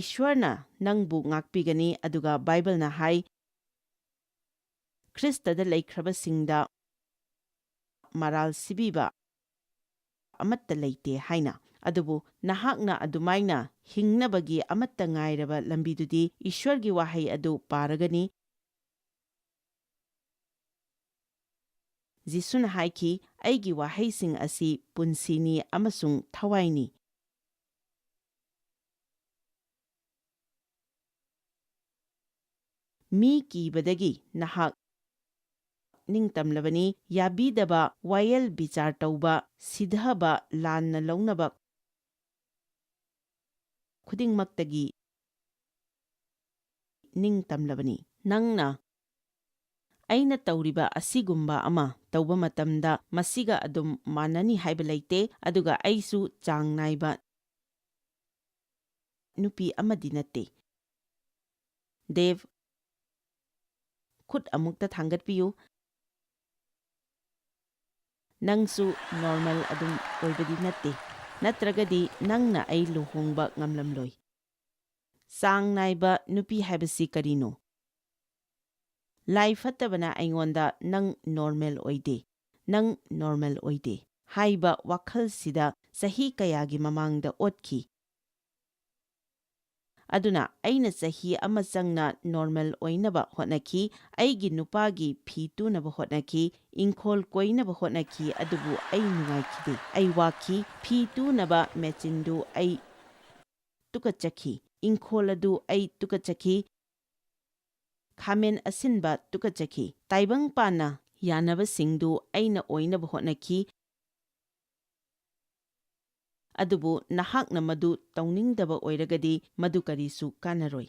ꯏꯁ꯭ꯋꯔꯅ ꯅꯪꯕꯨ ꯉꯥꯛꯄꯤꯒꯅꯤ"꯫ ꯑꯗꯨꯒ ꯕꯥꯏꯕꯜꯅ ꯍꯥꯏ, "ꯈ꯭ꯔꯤꯁꯇꯗ ꯂꯩꯈ꯭ꯔꯕꯁꯤꯡꯗ ꯃꯔꯥꯜ ꯁꯤꯕꯤꯕ ꯑꯃꯠꯇ ꯂꯩꯇꯦ" ꯍꯥꯏꯅ꯫ ꯑꯗꯨꯕꯨ ꯅꯍꯥꯛꯅ ꯑꯗꯨꯃꯥꯏꯅ ꯍꯤꯡꯅꯕꯒꯤ ꯑꯃꯠꯇ ꯉꯥꯏꯔꯕ ꯂꯝꯕꯤꯗꯨꯗꯤ ꯏꯁ꯭ꯋꯔꯒꯤ ꯋꯥꯍꯩ ꯑꯗꯨ ꯄꯥꯔꯒꯅꯤ꯫ ꯖꯤꯁꯨꯅ ꯍꯥꯏꯈꯤ, "ꯑꯩꯒꯤ ꯋꯥꯍꯩꯁꯤꯡ ꯑꯁꯤ ꯄꯨꯟꯁꯤꯅꯤ ꯑꯃꯁꯨꯡ ꯊꯋꯥꯏꯅꯤ"꯫ ꯃꯤ ꯀꯤꯕꯗꯒꯤ ꯅꯍꯥꯛ ꯅꯤꯡꯇꯝꯂꯕꯅꯤ, ꯌꯥꯕꯤꯗꯕ, ꯋꯥꯌꯦꯜ ꯕꯤꯆꯥꯔ ꯇꯧꯕ, ꯁꯤꯊꯕ, ꯂꯥꯟꯅ ꯂꯧꯅꯕ ꯈꯨꯗꯤꯡꯃꯛꯇꯒꯤ ꯅꯤꯡꯇꯝꯂꯕꯅꯤ꯫ ꯅꯪꯅ ꯑꯩꯅ ꯇꯧꯔꯤꯕ ꯑꯁꯤꯒꯨꯝꯕ ꯑꯃ ꯇꯧꯕ ꯃꯇꯝꯗ ꯃꯁꯤꯒ ꯑꯗꯨꯝ ꯃꯥꯟꯅꯅꯤ ꯍꯥꯏꯕ ꯂꯩꯇꯦ, ꯑꯗꯨꯒ ꯑꯩꯁꯨ ꯆꯥꯡ ꯅꯥꯏꯕ ꯅꯨꯄꯤ ꯑꯃꯗꯤ ꯅꯠꯇꯦ꯫ ꯗꯦꯕ, ꯈꯨꯠ ꯑꯃꯨꯛꯇ ꯊꯥꯡꯒꯠꯄꯤꯌꯨ꯫ ꯅꯪꯁꯨ ꯅꯣꯔꯃꯦꯜ ꯑꯗꯨꯝ ꯑꯣꯏꯕꯗꯤ ꯅꯠꯇꯦ, ꯅꯠꯇ꯭ꯔꯒꯗꯤ ꯅꯪꯅ ꯑꯩ ꯂꯨꯍꯣꯡꯕ ꯉꯝꯂꯝꯂꯣꯏ꯫ ꯆꯥꯡ ꯅꯥꯏꯕ ꯅꯨꯄꯤ ꯍꯥꯏꯕꯁꯤ ꯀꯔꯤꯅꯣ? ꯂꯥꯏ ꯐꯠꯇꯕꯅ ꯑꯩꯉꯣꯟꯗ "ꯅꯪ ꯅꯣꯔꯃꯦꯜ ꯑꯣꯏꯗꯦ, ꯅꯪ ꯅꯣꯔꯃꯦꯜ ꯑꯣꯏꯗꯦ" ꯍꯥꯏꯕ ꯋꯥꯈꯜꯁꯤꯗ ꯆꯍꯤ ꯀꯌꯥꯒꯤ ꯃꯃꯥꯡꯗ ꯑꯣꯠꯈꯤ꯫ ꯑꯗꯨꯅ ꯑꯩꯅ ꯆꯍꯤ ꯑꯃ ꯆꯪꯅ ꯅꯣꯔꯃꯦꯜ ꯑꯣꯏꯅꯕ ꯍꯣꯠꯅꯈꯤ, ꯑꯩꯒꯤ ꯅꯨꯄꯥꯒꯤ ꯐꯤ ꯇꯨꯅꯕ ꯍꯣꯠꯅꯈꯤ, ꯏꯪꯈꯣꯜ ꯀꯣꯏꯅꯕ ꯍꯣꯠꯅꯈꯤ, ꯑꯗꯨꯕꯨ ꯑꯩ ꯅꯨꯡꯉꯥꯏꯈꯤꯗꯦ꯫ ꯑꯩ ꯋꯥꯈꯤ, ꯐꯤ ꯇꯨꯅꯕ ꯃꯦꯆꯤꯟꯗꯨ ꯑꯩ ꯇꯨꯀꯠꯆꯈꯤ, ꯏꯪꯈꯣꯜ ꯑꯗꯨ ꯑꯩ ꯇꯨꯀꯠꯆꯈꯤ, ꯈꯥꯃꯦꯟ ꯑꯁꯤꯟꯕ ꯇꯨꯀꯠꯆꯈꯤ꯫ ꯇꯥꯏꯕꯪ ꯄꯥꯟꯅ ꯌꯥꯅꯕꯁꯤꯡꯗꯨ ꯑꯩꯅ ꯑꯣꯏꯅꯕ ꯍꯣꯠꯅꯈꯤ, ꯑꯗꯨꯕꯨ ꯅꯍꯥꯛꯅ ꯃꯗꯨ ꯇꯧꯅꯤꯡꯗꯕ ꯑꯣꯏꯔꯒꯗꯤ ꯃꯗꯨ ꯀꯔꯤꯁꯨ ꯀꯥꯟꯅꯔꯣꯏ꯫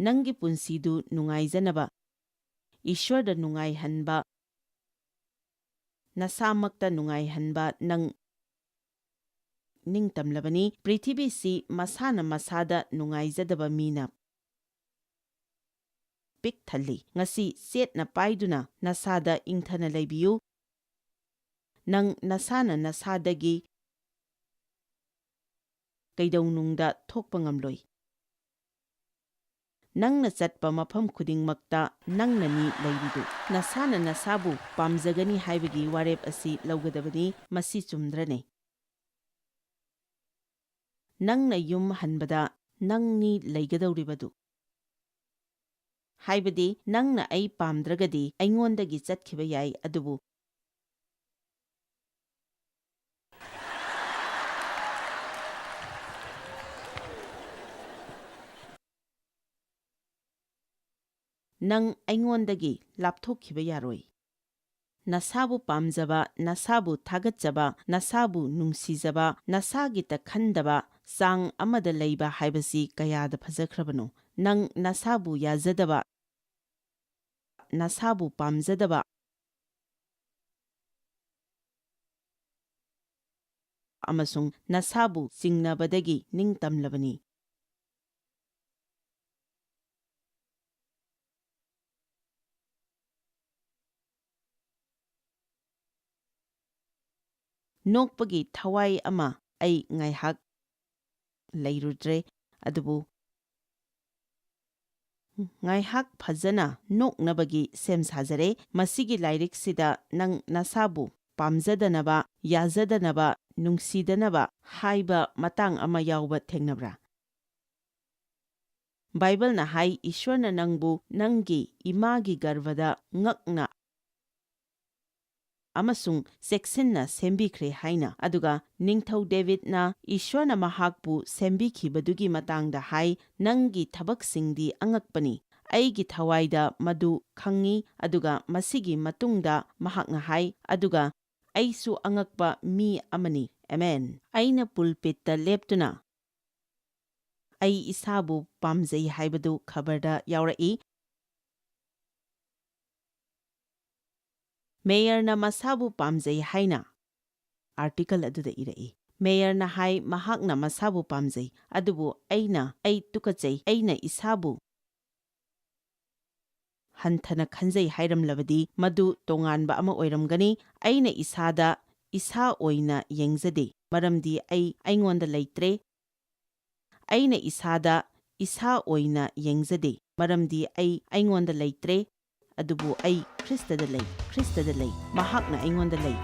ꯅꯪꯒꯤ ꯄꯨꯟꯁꯤꯗꯨ ꯅꯨꯡꯉꯥꯏꯖꯅꯕ, ꯏꯁ꯭ꯋꯔꯗ ꯅꯨꯡꯉꯥꯏꯍꯟꯕ, ꯅꯁꯥꯃꯛꯇ ꯅꯨꯡꯉꯥꯏꯍꯟꯕ ꯅꯪ ꯅꯤꯡꯇꯝꯂꯕꯅꯤ꯫ ꯄ꯭ꯔꯤꯊꯤꯕꯤꯁꯤ ꯃꯁꯥꯅ ꯃꯁꯥꯗ ꯅꯨꯡꯉꯥꯏꯖꯗꯕ ꯃꯤꯅ ꯄꯤꯛ ꯊꯜꯂꯤ꯫ ꯉꯁꯤ ꯆꯦꯠꯅ ꯄꯥꯏꯗꯨꯅ ꯅꯁꯥꯗ ꯏꯪꯊꯅ ꯂꯩꯕꯤꯌꯨ꯫ ꯅꯪ ꯅꯁꯥꯅ ꯅꯁꯥꯗꯒꯤ ꯀꯩꯗꯧꯅꯨꯡꯗ ꯊꯣꯛꯄ ꯉꯝꯂꯣꯏ꯫ ꯅꯪꯅ ꯆꯠꯄ ꯃꯐꯝ ꯈꯨꯗꯤꯡꯃꯛꯇ ꯅꯪꯅꯅꯤ ꯂꯩꯔꯤꯗꯨ꯫ ꯅꯁꯥꯅ ꯅꯁꯥꯕꯨ ꯄꯥꯝꯖꯒꯅꯤ ꯍꯥꯏꯕꯒꯤ ꯋꯥꯔꯦꯞ ꯑꯁꯤ ꯂꯧꯒꯗꯕꯅꯤ꯫ ꯃꯁꯤ ꯆꯨꯝꯗ꯭ꯔꯅꯦ? ꯅꯪꯅ ꯌꯨꯝ ꯍꯟꯕꯗ ꯅꯪꯅꯤ ꯂꯩꯒꯗꯧꯔꯤꯕꯗꯨ꯫ ꯍꯥꯏꯕꯗꯤ, ꯅꯪꯅ ꯑꯩ ꯄꯥꯝꯗ꯭ꯔꯒꯗꯤ ꯑꯩꯉꯣꯟꯗꯒꯤ ꯆꯠꯈꯤꯕ ꯌꯥꯏ, ꯑꯗꯨꯕꯨ ꯅꯪ ꯑꯩꯉꯣꯟꯗꯒꯤ ꯂꯥꯞꯊꯣꯛꯈꯤꯕ ꯌꯥꯔꯣꯏ꯫ ꯅꯁꯥꯕꯨ ꯄꯥꯝꯖꯕ, ꯅꯁꯥꯕꯨ ꯊꯥꯒꯠꯆꯕ, ꯅꯁꯥꯕꯨ ꯅꯨꯡꯁꯤꯖꯕ, ꯅꯁꯥꯒꯤꯇ ꯈꯟꯗꯕ ꯆꯥꯡ ꯑꯃꯗ ꯂꯩꯕ ꯍꯥꯏꯕꯁꯤ ꯀꯌꯥꯗ ꯐꯖꯈ꯭ꯔꯕꯅꯣ! ꯅꯪ ꯅꯁꯥꯕꯨ ꯌꯥꯖꯗꯕ, ꯅꯁꯥꯕꯨ ꯄꯥꯝꯖꯗꯕ ꯑꯃꯁꯨꯡ ꯅꯁꯥꯕꯨ ꯆꯤꯡꯅꯕꯗꯒꯤ ꯅꯤꯡꯇꯝꯂꯕꯅꯤ꯫ ꯅꯣꯛꯄꯒꯤ ꯊꯋꯥꯏ ꯑꯃ ꯑꯩ ꯉꯥꯏꯍꯥꯛ ꯂꯩꯔꯨꯗ꯭ꯔꯦ, ꯑꯗꯨꯕꯨ ꯉꯥꯏꯍꯥꯛ ꯐꯖꯅ ꯅꯣꯛꯅꯕꯒꯤ ꯁꯦꯝ ꯁꯥꯖꯔꯦ꯫ ꯃꯁꯤꯒꯤ ꯂꯥꯏꯔꯤꯛꯁꯤꯗ ꯅꯪ ꯅꯁꯥꯕꯨ ꯄꯥꯝꯖꯗꯅꯕ, ꯌꯥꯖꯗꯅꯕ, ꯅꯨꯡꯁꯤꯗꯅꯕ ꯍꯥꯏꯕ ꯃꯇꯥꯡ ꯑꯃ ꯌꯥꯎꯕ ꯊꯦꯡꯅꯕ꯭ꯔꯥ? ꯕꯥꯏꯕꯜꯅ ꯍꯥꯏ, "ꯏꯁ꯭ꯋꯔꯅ ꯅꯪꯕꯨ ꯅꯪꯒꯤ ꯏꯃꯥꯒꯤ ꯒꯔꯚꯗ ꯉꯛꯅ ꯑꯃꯁꯨꯡ ꯆꯦꯛꯁꯤꯟꯅ ꯁꯦꯝꯕꯤꯈ꯭ꯔꯦ" ꯍꯥꯏꯅ꯫ ꯑꯗꯨꯒ ꯅꯤꯡꯊꯧ ꯗꯦꯕꯤꯗꯅ ꯏꯁ꯭ꯋꯔꯅ ꯃꯍꯥꯛꯄꯨ ꯁꯦꯝꯕꯤꯈꯤꯕꯗꯨꯒꯤ ꯃꯇꯥꯡꯗ ꯍꯥꯏ, "ꯅꯪꯒꯤ ꯊꯕꯛꯁꯤꯡꯗꯤ ꯑꯉꯛꯄꯅꯤ꯫ ꯑꯩꯒꯤ ꯊꯋꯥꯏꯗ ꯃꯗꯨ ꯈꯪꯉꯤ"꯫ ꯑꯗꯨꯒ ꯃꯁꯤꯒꯤ ꯃꯇꯨꯡꯗ ꯃꯍꯥꯛꯅ ꯍꯥꯏ, "ꯑꯗꯨꯒ ꯑꯩꯁꯨ ꯑꯉꯛꯄ ꯃꯤ ꯑꯃꯅꯤ"꯫ ꯑꯃꯦꯟ꯫ ꯑꯩꯅ ꯄꯨꯜꯄꯤꯠꯇ ꯂꯦꯞꯇꯨꯅ ꯑꯩ ꯏꯁꯥꯕꯨ ꯄꯥꯝꯖꯩ ꯍꯥꯏꯕꯗꯨ ꯈꯕꯔꯗ ꯌꯥꯎꯔꯛꯏ꯫ ꯃꯦꯌꯔꯅ ꯃꯁꯥꯕꯨ ꯄꯥꯝꯖꯩ ꯍꯥꯏꯅ ꯑꯥꯔꯇꯤꯀꯜ ꯑꯗꯨꯗ ꯏꯔꯛꯏ꯫ ꯃꯦꯌꯔꯅ ꯍꯥꯏ, ꯃꯍꯥꯛꯅ ꯃꯁꯥꯕꯨ ꯄꯥꯝꯖꯩ, ꯑꯗꯨꯕꯨ ꯑꯩꯅ, "ꯑꯩ ꯇꯨꯀꯠꯆꯩ, ꯑꯩꯅ ꯏꯁꯥꯕꯨ ꯍꯟꯊꯅ ꯈꯟꯖꯩ" ꯍꯥꯏꯔꯝꯂꯕꯗꯤ, ꯃꯗꯨ ꯇꯣꯉꯥꯟꯕ ꯑꯃ ꯑꯣꯏꯔꯝꯒꯅꯤ꯫ "ꯑꯩꯅ ꯏꯁꯥꯗ ꯏꯁꯥ ꯑꯣꯏꯅ ꯌꯦꯡꯖꯗꯦ, ꯃꯔꯝꯗꯤ ꯑꯩ ꯑꯩꯉꯣꯟꯗ ꯂꯩꯇ꯭ꯔꯦ꯫ ꯑꯩꯅ ꯏꯁꯥꯗ ꯏꯁꯥ ꯑꯣꯏꯅ ꯌꯦꯡꯖꯗꯦ, ꯃꯔꯝꯗꯤ ꯑꯩ ꯑꯩꯉꯣꯟꯗ ꯂꯩꯇ꯭ꯔꯦ, ꯑꯗꯨꯕꯨ ꯑꯩ ꯈ꯭ꯔꯤꯁꯇꯗ ꯂꯩ, ꯈ꯭ꯔꯤꯁꯇꯗ ꯂꯩ, ꯃꯍꯥꯛꯅ ꯑꯩꯉꯣꯟꯗ ꯂꯩ"꯫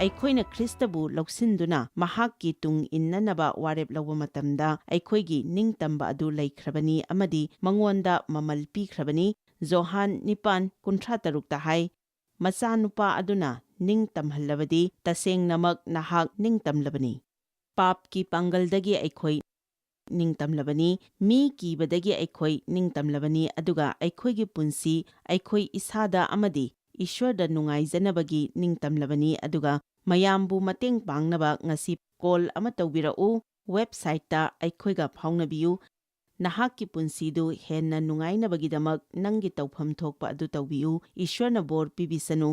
ꯑꯩꯈꯣꯏꯅ ꯈ꯭ꯔꯤꯁꯇꯕꯨ ꯂꯧꯁꯤꯟꯗꯨꯅ ꯃꯍꯥꯛꯀꯤ ꯇꯨꯡ ꯏꯟꯅꯅꯕ ꯋꯥꯔꯦꯞ ꯂꯧꯕ ꯃꯇꯝꯗ, ꯑꯩꯈꯣꯏꯒꯤ ꯅꯤꯡꯇꯝꯕ ꯑꯗꯨ ꯂꯩꯈ꯭ꯔꯕꯅꯤ ꯑꯃꯗꯤ ꯃꯉꯣꯟꯗ ꯃꯃꯜ ꯄꯤꯈ꯭ꯔꯕꯅꯤ꯫ ꯖꯣꯍꯥꯟ ꯅꯤꯄꯥꯟ ꯀꯨꯟꯊ꯭ꯔꯥ ꯇꯔꯨꯛꯇ ꯍꯥꯏ, "ꯃꯆꯥꯅꯨꯄꯥ ꯑꯗꯨꯅ ꯅꯤꯡꯇꯝꯍꯜꯂꯕꯗꯤ, ꯇꯁꯦꯡꯅꯃꯛ ꯅꯍꯥꯛ ꯅꯤꯡꯇꯝꯂꯕꯅꯤ"꯫ ꯄꯥꯞꯀꯤ ꯄꯥꯡꯒꯜꯗꯒꯤ ꯑꯩꯈꯣꯏ ꯅꯤꯡꯇꯝꯂꯕꯅꯤ꯫ ꯃꯤ ꯀꯤꯕꯗꯒꯤ ꯑꯩꯈꯣꯏ ꯅꯤꯡꯇꯝꯂꯕꯅꯤ, ꯑꯗꯨꯒ ꯑꯩꯈꯣꯏꯒꯤ ꯄꯨꯟꯁꯤ ꯑꯩꯈꯣꯏ ꯏꯁꯥꯗ ꯑꯃꯗꯤ ꯏꯁ꯭ꯋꯔꯗ ꯅꯨꯡꯉꯥꯏꯖꯅꯕꯒꯤ ꯅꯤꯡꯇꯝꯂꯕꯅꯤ, ꯑꯗꯨꯒ ꯃꯌꯥꯝꯕꯨ ꯃꯇꯦꯡ ꯄꯥꯡꯅꯕ ꯉꯁꯤ ꯀꯣꯜ ꯑꯃ ꯇꯧꯕꯤꯔꯛꯎ꯫ ꯋꯦꯕꯁꯥꯏꯠꯇ ꯑꯩꯈꯣꯏꯒ ꯐꯥꯎꯅꯕꯤꯌꯨ꯫ ꯅꯍꯥꯛꯀꯤ ꯄꯨꯟꯁꯤꯗꯨ ꯍꯦꯟꯅ ꯅꯨꯡꯉꯥꯏꯅꯕꯒꯤꯗꯃꯛ ꯅꯪꯒꯤ ꯇꯧꯐꯝ ꯊꯣꯛꯄ ꯑꯗꯨ ꯇꯧꯕꯤꯌꯨ꯫ ꯏꯁ꯭ꯋꯔꯅ ꯕꯣꯔ ꯄꯤꯕꯤꯁꯅꯨ꯫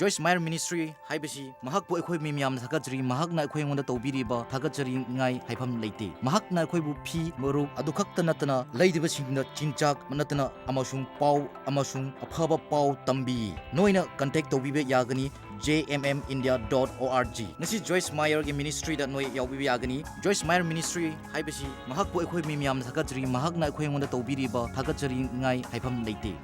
ꯖꯣꯏꯁ ꯃꯥꯌꯔ ꯃꯤꯅꯤꯁꯇ꯭ꯔꯤ ꯍꯥꯏꯕꯁꯤ ꯃꯍꯥꯛꯄꯨ ꯑꯩꯈꯣꯏ ꯃꯤ ꯃꯌꯥꯝꯅ ꯊꯥꯒꯠꯆꯔꯤ꯫ ꯃꯍꯥꯛꯅ ꯑꯩꯈꯣꯏ ꯑꯩꯉꯣꯟꯗ ꯇꯧꯕꯤꯔꯤꯕ ꯊꯥꯒꯠꯆꯔꯤꯉꯥꯏ ꯍꯥꯏꯐꯝ ꯂꯩꯇꯦ꯫ ꯃꯍꯥꯛꯅ ꯑꯩꯈꯣꯏꯕꯨ ꯐꯤ, ꯃꯔꯨꯞ ꯑꯗꯨ ꯈꯛꯇ ꯅꯠꯇꯅ ꯂꯩꯔꯤꯕꯁꯤꯡꯗ ꯆꯤꯟꯖꯥꯛ ꯅꯠꯇꯅ ꯑꯃꯁꯨꯡ ꯄꯥꯎ ꯑꯃꯁꯨꯡ ꯑꯐꯕ ꯄꯥꯎ ꯇꯝꯕꯤ꯫ ꯅꯣꯏꯅ ꯀꯟꯇꯦꯛ ꯇꯧꯕꯤꯕ ꯌꯥꯒꯅꯤ J M M India dot ꯑꯣ ꯑꯥꯔ ꯖꯤ꯫ ꯉꯁꯤ ꯖꯣꯏꯁ ꯃꯥꯌꯔꯒꯤ ꯃꯤꯅꯤꯁꯇ꯭ꯔꯤꯗ ꯅꯣꯏ ꯌꯥꯎꯕꯤꯕ ꯌꯥꯒꯅꯤ꯫ ꯖꯣꯏꯁ ꯃꯥꯌꯔ ꯃꯤꯅꯤꯁꯇ꯭ꯔꯤ ꯍꯥꯏꯕꯁꯤ ꯃꯍꯥꯛꯄꯨ ꯑꯩꯈꯣꯏ ꯃꯤ ꯃꯌꯥꯝꯅ ꯊꯥꯒꯠꯆꯔꯤ꯫ ꯃꯍꯥꯛꯅ ꯑꯩꯈꯣꯏ ꯑꯩꯉꯣꯟꯗ ꯇꯧꯕꯤꯔꯤꯕ ꯊꯥꯒꯠꯆꯔꯤꯉꯥꯏ ꯍꯥꯏꯐꯝ ꯂꯩꯇꯦ꯫